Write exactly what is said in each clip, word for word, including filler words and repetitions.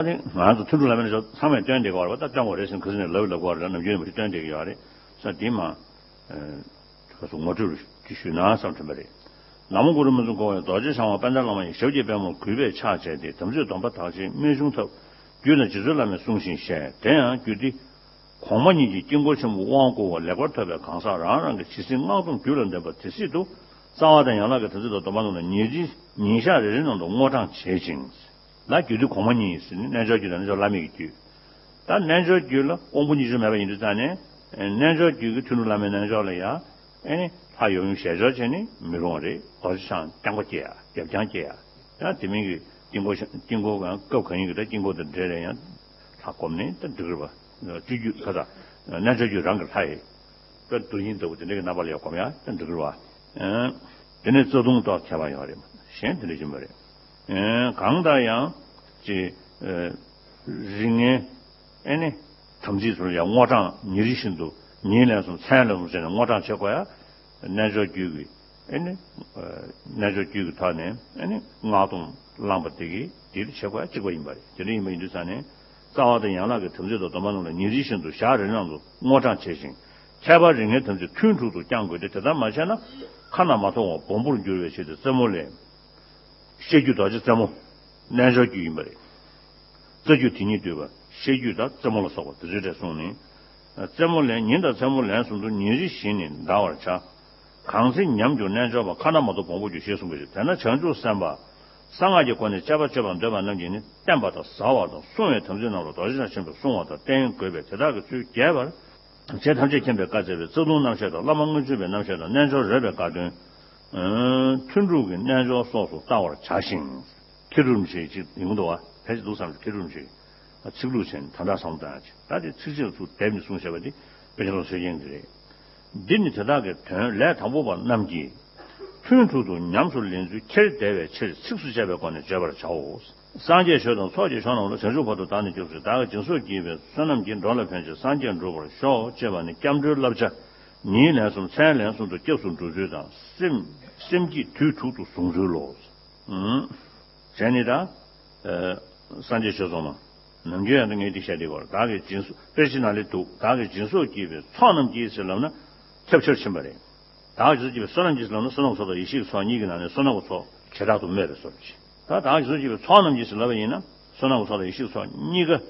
ད་ནི་ང་ཚོ་ཐུན་དྲུག་བླ་མའི་རྣལ་འབྱོར་ཚང་མས་སྟོན་བསྡད་ཀྱི་ཡོད་རེད་པ། ད་སྟོན་དགོས་རེད་ཟེར་ཁ་སང་ནས་ལབ་ལབ་ཀྱི་ཡོད་རེད། ནམ་རྒྱུན་ནས་མ་གཞི་སྟོན་བསྡད་ཀྱི་ཡོད་རེད། ས་དེ་མ། ཁ་སང་ངོ་སྤྲོད་ཅིག་ཞུས་ན་བསམ་དྲན་པ་རེད། ན་མོ་གུ་རུ་མི་ཚུགས་འཁོར་བའི་རྡོ་རྗེ་འཆང་བ་དཔལ་ལྡན་བླ་མ་ཡི། ཞབས་ཀྱི་པད་མོར་གུས་པས་ཕྱག་བྱས་ཏེ། དམ་ཚིག་སྡོམ་པ་དག་ཅིང་རྨད་བྱུང་ཐབས། རྒྱུད་དང་རྗེ་བཙུན་བླ་མའི་གསུང་བཞིན་བཤད། དེ་ཡང་རྒྱུད་སྡེ་གོང་མ་གཉིས་ཀྱི་དཀྱིལ་འཁོར་ཆེན་པོ་དབང་བསྐུར་བ་ལེགས་པར་ཐོབ་པའི་གང་ཟག་རང་རང་གི་ཇི་སྲིད་སྔགས་སྡོམ་རྒྱུད་ལ་འདོན་པ་དེ་སྲིད་དུ། རྩ་བ་དང་ཡན་ལག་གི་དམ་ཚིག་དང་སྡོམ་པ་རྣམས་ལ་ཉེར་གཅིག་ཉིན་ཞག་རེ་རེ་ནང་དུ་བསྔོ་བགྲང་བྱེད་ཅིང་། ལ་རྒྱུད་སྡེ་གོང་མ་གཉིས་ཟེར་ནི་རྣལ་འབྱོར་རྒྱུད་དང་རྣལ་འབྱོར་བླ་མེད་ཀྱི་རྒྱུད། ད་རྣལ་འབྱོར་རྒྱུད་ལ་དབང་པོ་ཉིད་སྦྱོར་མེད་པ་ཡིན་དུས་ཙང་ནས། རྣལ་འབྱོར་རྒྱུད་ཀྱི་ཐུན་དྲུག་བླ་མའི་རྣལ་འབྱོར་ལ་ཡང་། ཨེ་ནི་ལྷ་ཡོད་ཡུམ་ཞལ་སྦྱོར་བྱས་ནི་མི་རུང་བ་རེད། རྡོ་རྗེ་འཆང་རྐྱང་པ་སྐྱེ་ཡ། རྒྱབ་རྐྱང་སྐྱེ་ཡ། ཡང་དེ་མིན་གྱི་དཀྱིལ་འཁོར་དཀྱིལ་འཁོར་གང་སྐབས་གང་ཡིན་གྱི་ད་དཀྱིལ་འཁོར་དང་འབྲེལ་ནས་ཡང་ལྷ་བསྒོམས་ནས་ད་འགྲིག་གི་རེད་པ། སྤྱོད་རྒྱུད་ཁ་ད་རྣལ་འབྱོར་རྒྱུད་རང་གི་ལྷ་ཡི། དཔེར་ན་རྡོ་རྗེ་ལྟ་བུ་དེ་འདྲ་གི་རྣམ་པ་ལ་ཡང་སྒོམ་ཡ་ཡང་འགྲིག་གི་རེད་པ། དེ་ནས་རྩ་ལྟུང་ཏོག་ཁྱད་པར་ཡོད་རེད། གཞན་དེ་འདྲ་ཡིན་པ་རེད། གང་ལྟར་ཡང་ཅི། རིགས་ངན་ཨེ་ནི་དམ་ཚིག་ཚུར་ཡང་བསྔོ་བགྲང་ཉིན་རེ་བཞིན་དུ་ཉིན་ལན་གསུམ་མཚན་ལན་གསུམ་བྱས་ནས་བསྔོ་བགྲང་བྱེད་དགོས་ཡ། རྣལ་འབྱོར་རྒྱུད་ཀྱི་ཨེ་ནི། རྣལ་འབྱོར་རྒྱུད་ཀྱི་ཐོག་ནས་ཨེ་ནི་སྔགས་སྡོམ་བླངས་པ་དེ་གིས་དེ་བྱེད་དགོས་ཡ་གཅིག་པ་ཡིན་པ་རེད། དེ་འདྲ་ཡིན་པ་ཡིན་དུས་ཙང་ནས། རྩ་བ་དང་ཡན་ལག་གི་དམ་ཚིག་དང་སྡོམ་པ་རྣམས་ལ་ཉིན་རེ་བཞིན་དུ་ཞག་རེ་རེ་ནང་དུ་བསྔོ་བགྲང་བྱས་ཤིང་། ཁྱད་པར་རིགས་ངན་དམ་ཚིག་ཐུན་དྲུག་ཏུ་བསྐྱང་དགོས་ཏེ། དེ་ལྟར་མ་བྱས་ན་ཁ་ན་མ་ཐོ་བ་སྦོམ་པོར་འགྱུར་བའི་ཆེད་དུ་རྩེ་མོ་ལས། བཤད་རྒྱུད་རྡོ་རྗེ་རྩེ་མོ། རྣལ་འབྱོར་རྒྱུད་ཡིན་པ་རེད། རྩ་རྒྱུད་དེ་ཉིད་བསྡུས་པ། བཤད་རྒྱུད་དང་རྩེ་མོ་ལ་སོགས་པ་དེ་ཚོའི་གྲས་གསུངས་ནས། རྩེ་མོ་ལས་ཉིན་དང་མཚན་མོ་ལན་གསུམ་དུ་ཉིན་རེ་བཞིན་ནི་བཟླ་བར་བྱ། གང་ཚེ་ཉམས་འགྱུར་རྣལ་འབྱོར་པ། ཁ་ན་མ་ཐོ་སྦོམ་པོ་འགྱུར་ཞེས་གསུངས་པའི་ཕྱིར། དེས་ན་བྱང་ཆུབ་སེམས་དཔའ་གསང་སྔགས་ཀྱི་སྒོ་ནས་སྤྱད་པ་སྤྱོད་པར་འདོད་པ་རྣམས་ཀྱིས་ནི་བསྟེན་པ་དང་བཟའ་བ་དང་བསྲུང་བའི་དམ་ཚིག་རྣམས་ལ་རྡོ་རྗེ་འཆང་ཆེན་པོས་གསུང་བ་དང་བསྟེན་དགོས་པས། དེ་དག་གི་ཚུལ་རྒྱས་པར། ཆེན་ཐམས་ཅད་མཁྱེན་པས་བཀའ་སྩལ་པའི་རྩ་ལྟུང་རྣམ་བཤད་དང་། བླ་མ་དངོས་བྱུང་བའི་རྣམ་བཤད་དང་། རྣལ་འབྱོར་རོལ་པའི་བཀའ་དོན། ཐུན་དྲུག་གི་རྣལ་འབྱོར་སོགས་སུ་བལྟ་བར་བྱ་ཞིང་། མཁས་གྲུབ་རིན་པོ་ཆེ་ཅིག་ཡོང་གི་འདུག་བ། ཕལ་ཆེར་འདུག་བསམ། མཁས་གྲུབ་རིན་པོ་ཆེ་ཚིག་ལྷུག་བྱས་ནས་དམ་དྲག་བསམ་བློ་བཏང་ཡ་ཅིག་ད་དེ་ཚིགས་བཅད་ལ་ཚུར་དེབ་ནས་གསུངས་བཞག་པ་དེ་དཔེ་ཆ་ལ་སྲོལ་རྒྱུན་གྱི་རེད། འདི་ནི་དེ་དག་གི་དོན་ལས། དང་པོ་པ་རྣམས་ཀྱིས་ཐུན་དྲུག་ཏུ་ཉམས་སུ་ལེན་ཚུལ་ཁྱེར་བདེ་བའི་ཕྱིར་ཚིགས་སུ་བཅད་པའི་སྒོ་ནས་བརྗོད་པར་བྱའོ། སངས་རྒྱས་ཆོས་དང་ཚོགས་ཀྱི་མཆོག་རྣམས་ལ། བྱང་ཆུབ་བར་དུ་བདག་ནི་སྐྱབས་སུ་མཆི། བདག་གིས་སྦྱིན་སོགས་བགྱིས་པའི་བསོད་ནམས་ཀྱིས། འགྲོ་ལ་ཕན་ཕྱིར་སངས་རྒྱས་འགྲུབ་པར་ཤོག་ཅེས་པ་ནི་སྐྱབས་འགྲོའི་བསླབ་བྱ། ཉིན་ལན་གསུམ་མཚན་ལན་གསུམ་དུ་སྐྱབས་སུ་འགྲོ་ཚུལ་དང་། སེམས་སེམས་བསྐྱེད་དུས་དྲུག་ཏུ་བཟུང་ཚུལ་ལོ། གཞན་ནི་ད། སངས་རྒྱས་ཆོས་ཚོགས་མ། ནམ་རྒྱུན་ཡང་ད་ངས་འདི་བཤད་བསྡད་ཡོད་རེད། བདག་གིས་སྦྱིན་སོགས་དཔེར་ཆ་ནང་ལ་འདུག་བདག་གིས་སྦྱིན་སོགས་བགྱིས་པའི་ཚོགས་རྣམས་ཀྱིས་ཟེར་ལབ་ན་ཁྱབ་ཆེར་ཕྱིན་པ་རེད། བདག་གིས་སྦྱིན་སོགས་བགྱིས་པའི་བསོད་ནམས་ཀྱིས་ཟེར་ལབ་ན་བསོད་ནམས་ཀྱི་ཚོགས་དང་ཡེ་ཤེས་ཀྱི་ཚོགས་གཉིས་ཀྱི་ནང་ནས་བསོད་ནམས་ཀྱི་ཚོགས་བྱེ་བྲག་ཏུ་སྨོས་པའི་བཟོ་འདྲ་ཅིག་ད་བདག་གིས་སྦྱིན་སོགས་བགྱིས་པའི་ཚོགས་རྣམས་ཀྱིས་ཟེར་ལབ་པ་ཡིན་ན་བསོད་ནམས་ཀྱི་ཚོགས་དང་ཡེ་ཤེས་ཀྱི་ཚོགས་གཉིས་ཀ་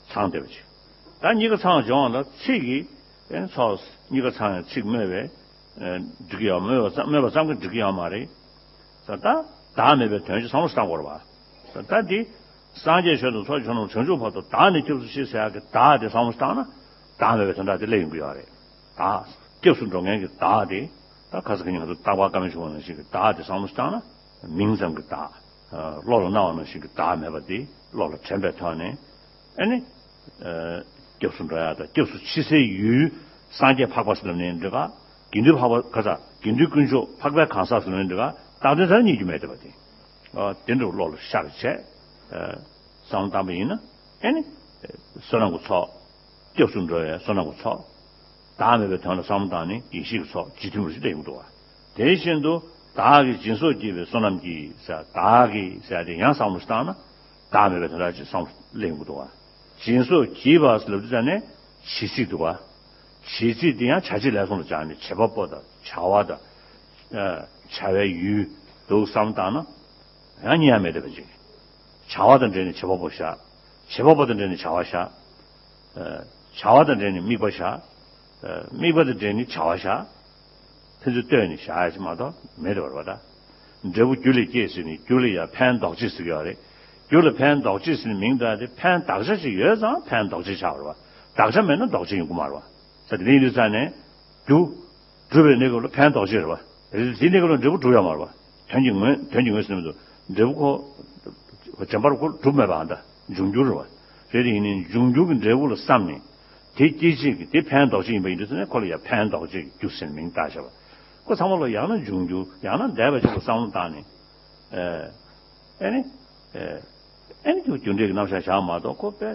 ཚང་བསྡད་པ་ཅིག་ད་གཉིས་ཀ་ཚང་བ་སྦྱོང་བ་ལ་ཚིག་གིས་ཚོགས་གཉིས་ཀ་ཚང་བའི་ཚིག་སྨོས་པས་འགྲིག་གི་ཡོད། སྨོས་པ་ཙམ་སྨོས་པ་ཙམ་གྱིས་འགྲིག་གི་ཡོད་མ་རེད། ད་ལྟ་བདག་མེད་པའི་དོན་ཅིག་བསམ་བློ་བཏང་དགོས་རེད་པ། ད་ལྟ་འདི་སངས་རྒྱས་ཆོས་དང་ཚོགས་ཀྱི་མཆོག་རྣམས་བྱང་ཆུབ་བར་དུ་བདག་ནི་སྐྱབས་སུ་མཆི་ཟེར་ཡག་གི་བདག་དེ་བསམ་བློ་བཏང་ན་བདག་མེད་པའི་དོན་དག་དེ་སླེབས་ཡོང་གི་ཡོད་རེད། བདག་སྐྱབས་སུ་འགྲོ་མཁན་གྱི་བདག་དེ་ད་ཁ་སང་ཁ་ཉིན་ང་ཚོ་རྟག་པར་བཀའ་མོལ་ཞུ་བ་ནང་བཞིན་གྱི་བདག་དེ་བསམ་བློ་བཏང་ན་མིང་ཙམ་གྱི་བདག་བློ་ལ་སྣང་བ་ནང་བཞིན་གྱི་བདག་མེད་པ་དེ་བློ་ལ་དྲན་པའི་ཐོག་ནས་ཨ་ནི། སྐྱབས་སུ་འགྲོ་ཡག་དང་སྐྱབས་སུ་མཆི་སའི་ཡུལ་སངས་རྒྱས་འཕགས་པ་ཟེར་ལབ་ནའི་འགྲིག་ག་དགེ་འདུན་འཕགས་པ་ག་ས་དགེ་འདུན་དཀོན་མཆོག་འཕགས་པའི་གང་ཟག་ཟེར་ལབ་ནའི་འགྲིག་ག་བཏགས་དོན་ཟེར་རྙེད་རྒྱུ་མེད་བསྡད་པ་དེ། དེ་འདྲ་བློ་ལ་ཤར་བྱས། བསམ་བློ་བཏང་པ་ཡིན་ན་ཨེ་ནི། བསོད་ནམས་ཀྱི་ཚོགས། སྐྱབས་སུ་འགྲོ་བའི་བསོད་ནམས་ཀྱི་ཚོགས། བདག་མེད་པའི་དོན་ལ་བསམ་བློ་བཏང་ནས་ཡེ་ཤེས་ཀྱི་ཚོགས་ཇི་མཐུན་པར་ཞིག་སླེབས་ཡོང་གི་འདུག་བ། དེ་བཞིན་དུ་བདག་གིས་སྦྱིན་སོགས་བགྱིས་པའི་བསོད་ནམས་ཀྱིས་ཟེར་བདག་གིས་ཟེར་དེ་ཡང་བསམ་བློ་བཏང་ན། བདག་མེད་པའི་དོན་དག་ཅིག་བསམ་བློ་སླེབས་ཡོང་གི་འདུག་བ། སྦྱིན་སོགས་བགྱིས་པ་ལབ་དུས་ཙ་ནས་བྱེད་ཚིག་འདུག་བ། བྱེད་ཚིག་འདི་ཡང་བྱ་བྱེད་ལས་གསུམ་ལ་སྦྱར་ནས་བྱེད་པ་པོ་དང་བྱ་བ་དང་། བྱ་བའི་ཡུལ་འདུག་བསམ་བཏང་ན། ཡང་རྙེད་ཡག་མེད་བསྡད་པ་ཅིག་བྱ་བ་དང་འབྲེལ་ནས་བྱེད་པ་པོ་བཞག་བྱེད་པ་པོ་དང་འབྲེལ་ནས་བྱ་བ་བཞག་བྱ་བ་དང་འབྲེལ་ནས་དམིགས་པ་བཞག་དམིགས་པ་དང་འབྲེལ་ནས་བྱ་བ་བཞག་ཕན་ཚུན་ལྟོས་ནས་བཞག་ཡ་ཅིག་མ་གཏོགས་མེད་དེ་བར་བ་ད། འབྲས་བུ་རྒྱུ་ལས་སྐྱེས་ཟེར་ནས་རྒྱུ་ལ་ཡང་ཕན་འདོགས་བྱེད་ཟེར་གྱི་ཡོད་རེད། རྒྱུ་ལ་ཕན་འདོགས་བྱེད་ཟེར་ནས་མིང་བཏགས་ཏེ་ཕན་འདོགས་བྱ་ཞིག་ཡོད་ཙང་ཕན་འདོགས་བྱེད་ཆགས་པ་རེད་བ། འདོགས་བྱ་མེད་ན་འདོགས་བྱེད་ཡོང་གི་མ་རེད་བ། ས་དེ་འདྲ་ཡིན་དུས་ཙང་ནས་རྒྱུ། སྒྲུབ་པའི་གནས་སྐབས་ལ་ཕན་འདོགས་བྱེད་རེད་བ། རེད་དེ་གནས་སྐབས་ལ་འབྲས་བུ་སྒྲུབ་ཡོད་མ་རེད་བ། དོན་གྱི་ངོས་དོན་གྱི་ངོས་ཟེར་ན་མི་འདུག་འབྲས་བུ་ཁོ། རྗེན་པར་ཁོ་གྲུབ་མེད་པའང་ད་འབྱུང་འགྱུར་རེད་བ། རེད་དེ་ཡིན་ནའི་འབྱུང་འགྱུར་གྱི་འབྲས་བུ་ལ་བསམ་ནས། དེ་སྐྱེད་བྱེད་ཀྱི་དེ་ཕན་འདོགས་བྱེད་ཡིན་པ་ཡིན་དུས་ཙང་ནས་ཁོ་ལ་ཡང་ཕན་འདོགས་བྱེད་ཀྱི་རྒྱུ་ཟེར་ནས་མིང་བཏགས་བཞག་པ། ཁོ་ཚང་མ་ལ་ཡང་ན་འབྱུང་འགྱུར་ཡང་ན་འདས་པ་ཅིག་ལ་བསམ་བློ་བཏང་ནས། ཨེ་ནི། ཨེ་ནི་རྒྱུ་རྒྱུ་འབྲས་ཀྱི་རྣམ་གཞག་བཞག་མ་གཏོགས་ཁོ་དཔེ།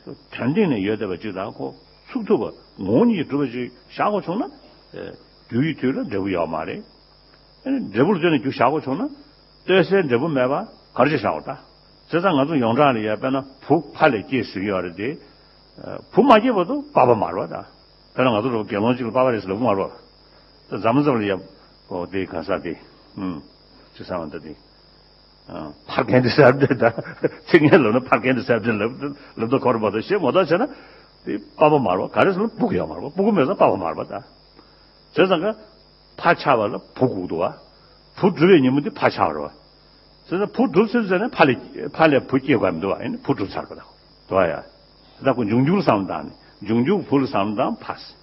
དོན་སྟེང་ནས་ཡོད་བསྡད་པ་ཅིག་དང་ཁོ་ཚུགས་ཐུབ་པ་ངོ་བོ་ཉིད་ཀྱིས་གྲུབ་པ་ཅིག་བཞག་དགོས་བྱུང་ན། རྒྱུ་ཡི་དུས་ལ་འབྲས་བུ་ཡོད་མ་རེད། ཨེ་ནི་འབྲས་བུ་ལ་ལྟོས་ནས་རྒྱུ་བཞག་དགོས་བྱུང་ན། ལྟོས་སའི་འབྲས་བུ་མེད་པ་ག་རེ་ཅིག་བཞག་དགོས་ད། བྱས་ཙང་ང་ཚོ་ཡོངས་གྲགས་ལ་ཡ་དཔེར་ན་བུ་ཕ་ལས་སྐྱེས་ཟེར་གྱི་ཡོད་རེད་དེ། བུ་མ་སྐྱེས་བར་དུ་པ་ཕ་མ་རེད་པ་ད། དཔེར་ན་ང་ཚོ་ལ་དགེ་སློང་གཅིག་ལ་པ་ཕ་རེད་ཟེར་ལབ་ཀྱི་མ་རེད་པ། ད་འཛམ་བུ་གླིང་ལ་ཡ་ཨོ་དེ་གང་ཟག་དེ། ཨུམ། ཅི་ཟེར་བ་ད་དེ། ཨ། ཕར་རྒན་དེ་ཟེར་དེ་ད། ཚིག་ངན་ལབ་ན་ཕར་རྒན་དེ་ཟེར་དེ་ལབ་ལབ་ད་གོ་རེད་མ་གཏོགས་ཞེ་ངོ་ཐག་བྱས་ན། དེ་པ་ཕ་མ་རེད་པ། ག་རེ་ཟེར་ན་སྤུ་གུ་ཡོད་མ་རེད་པ། སྤུ་གུ་མེད་ཙང་པ་ཕ་མ་རེད་པ་ད། བྱས་ཙང་ཀ་ཕ་ཆགས་པ་ལ་བུ་སྒུག་འདུག་བ། བུ་གྲུབ་པའི་ཉིན་མོ་འདི་ཕ་ཆགས་པ་རེད་བ། བྱས་ཙང་བུ་གྲུབ་ཚར་ཟེར་ནས་ཕ་ལས་ཕ་ལས་བུ་སྐྱེ་དགོས་མི་འདུག་བ། ཨེ་ནི་བུ་གྲུབ་ཚར་བ་དང་འདུག་བ་ཡ། ད་ཁོ་འབྱུང་འགྱུར་བསམ་བཏང་ནས་འབྱུང་འགྱུར་བུ་ལ་བསམ་བཏང་ཕ་ཟེར།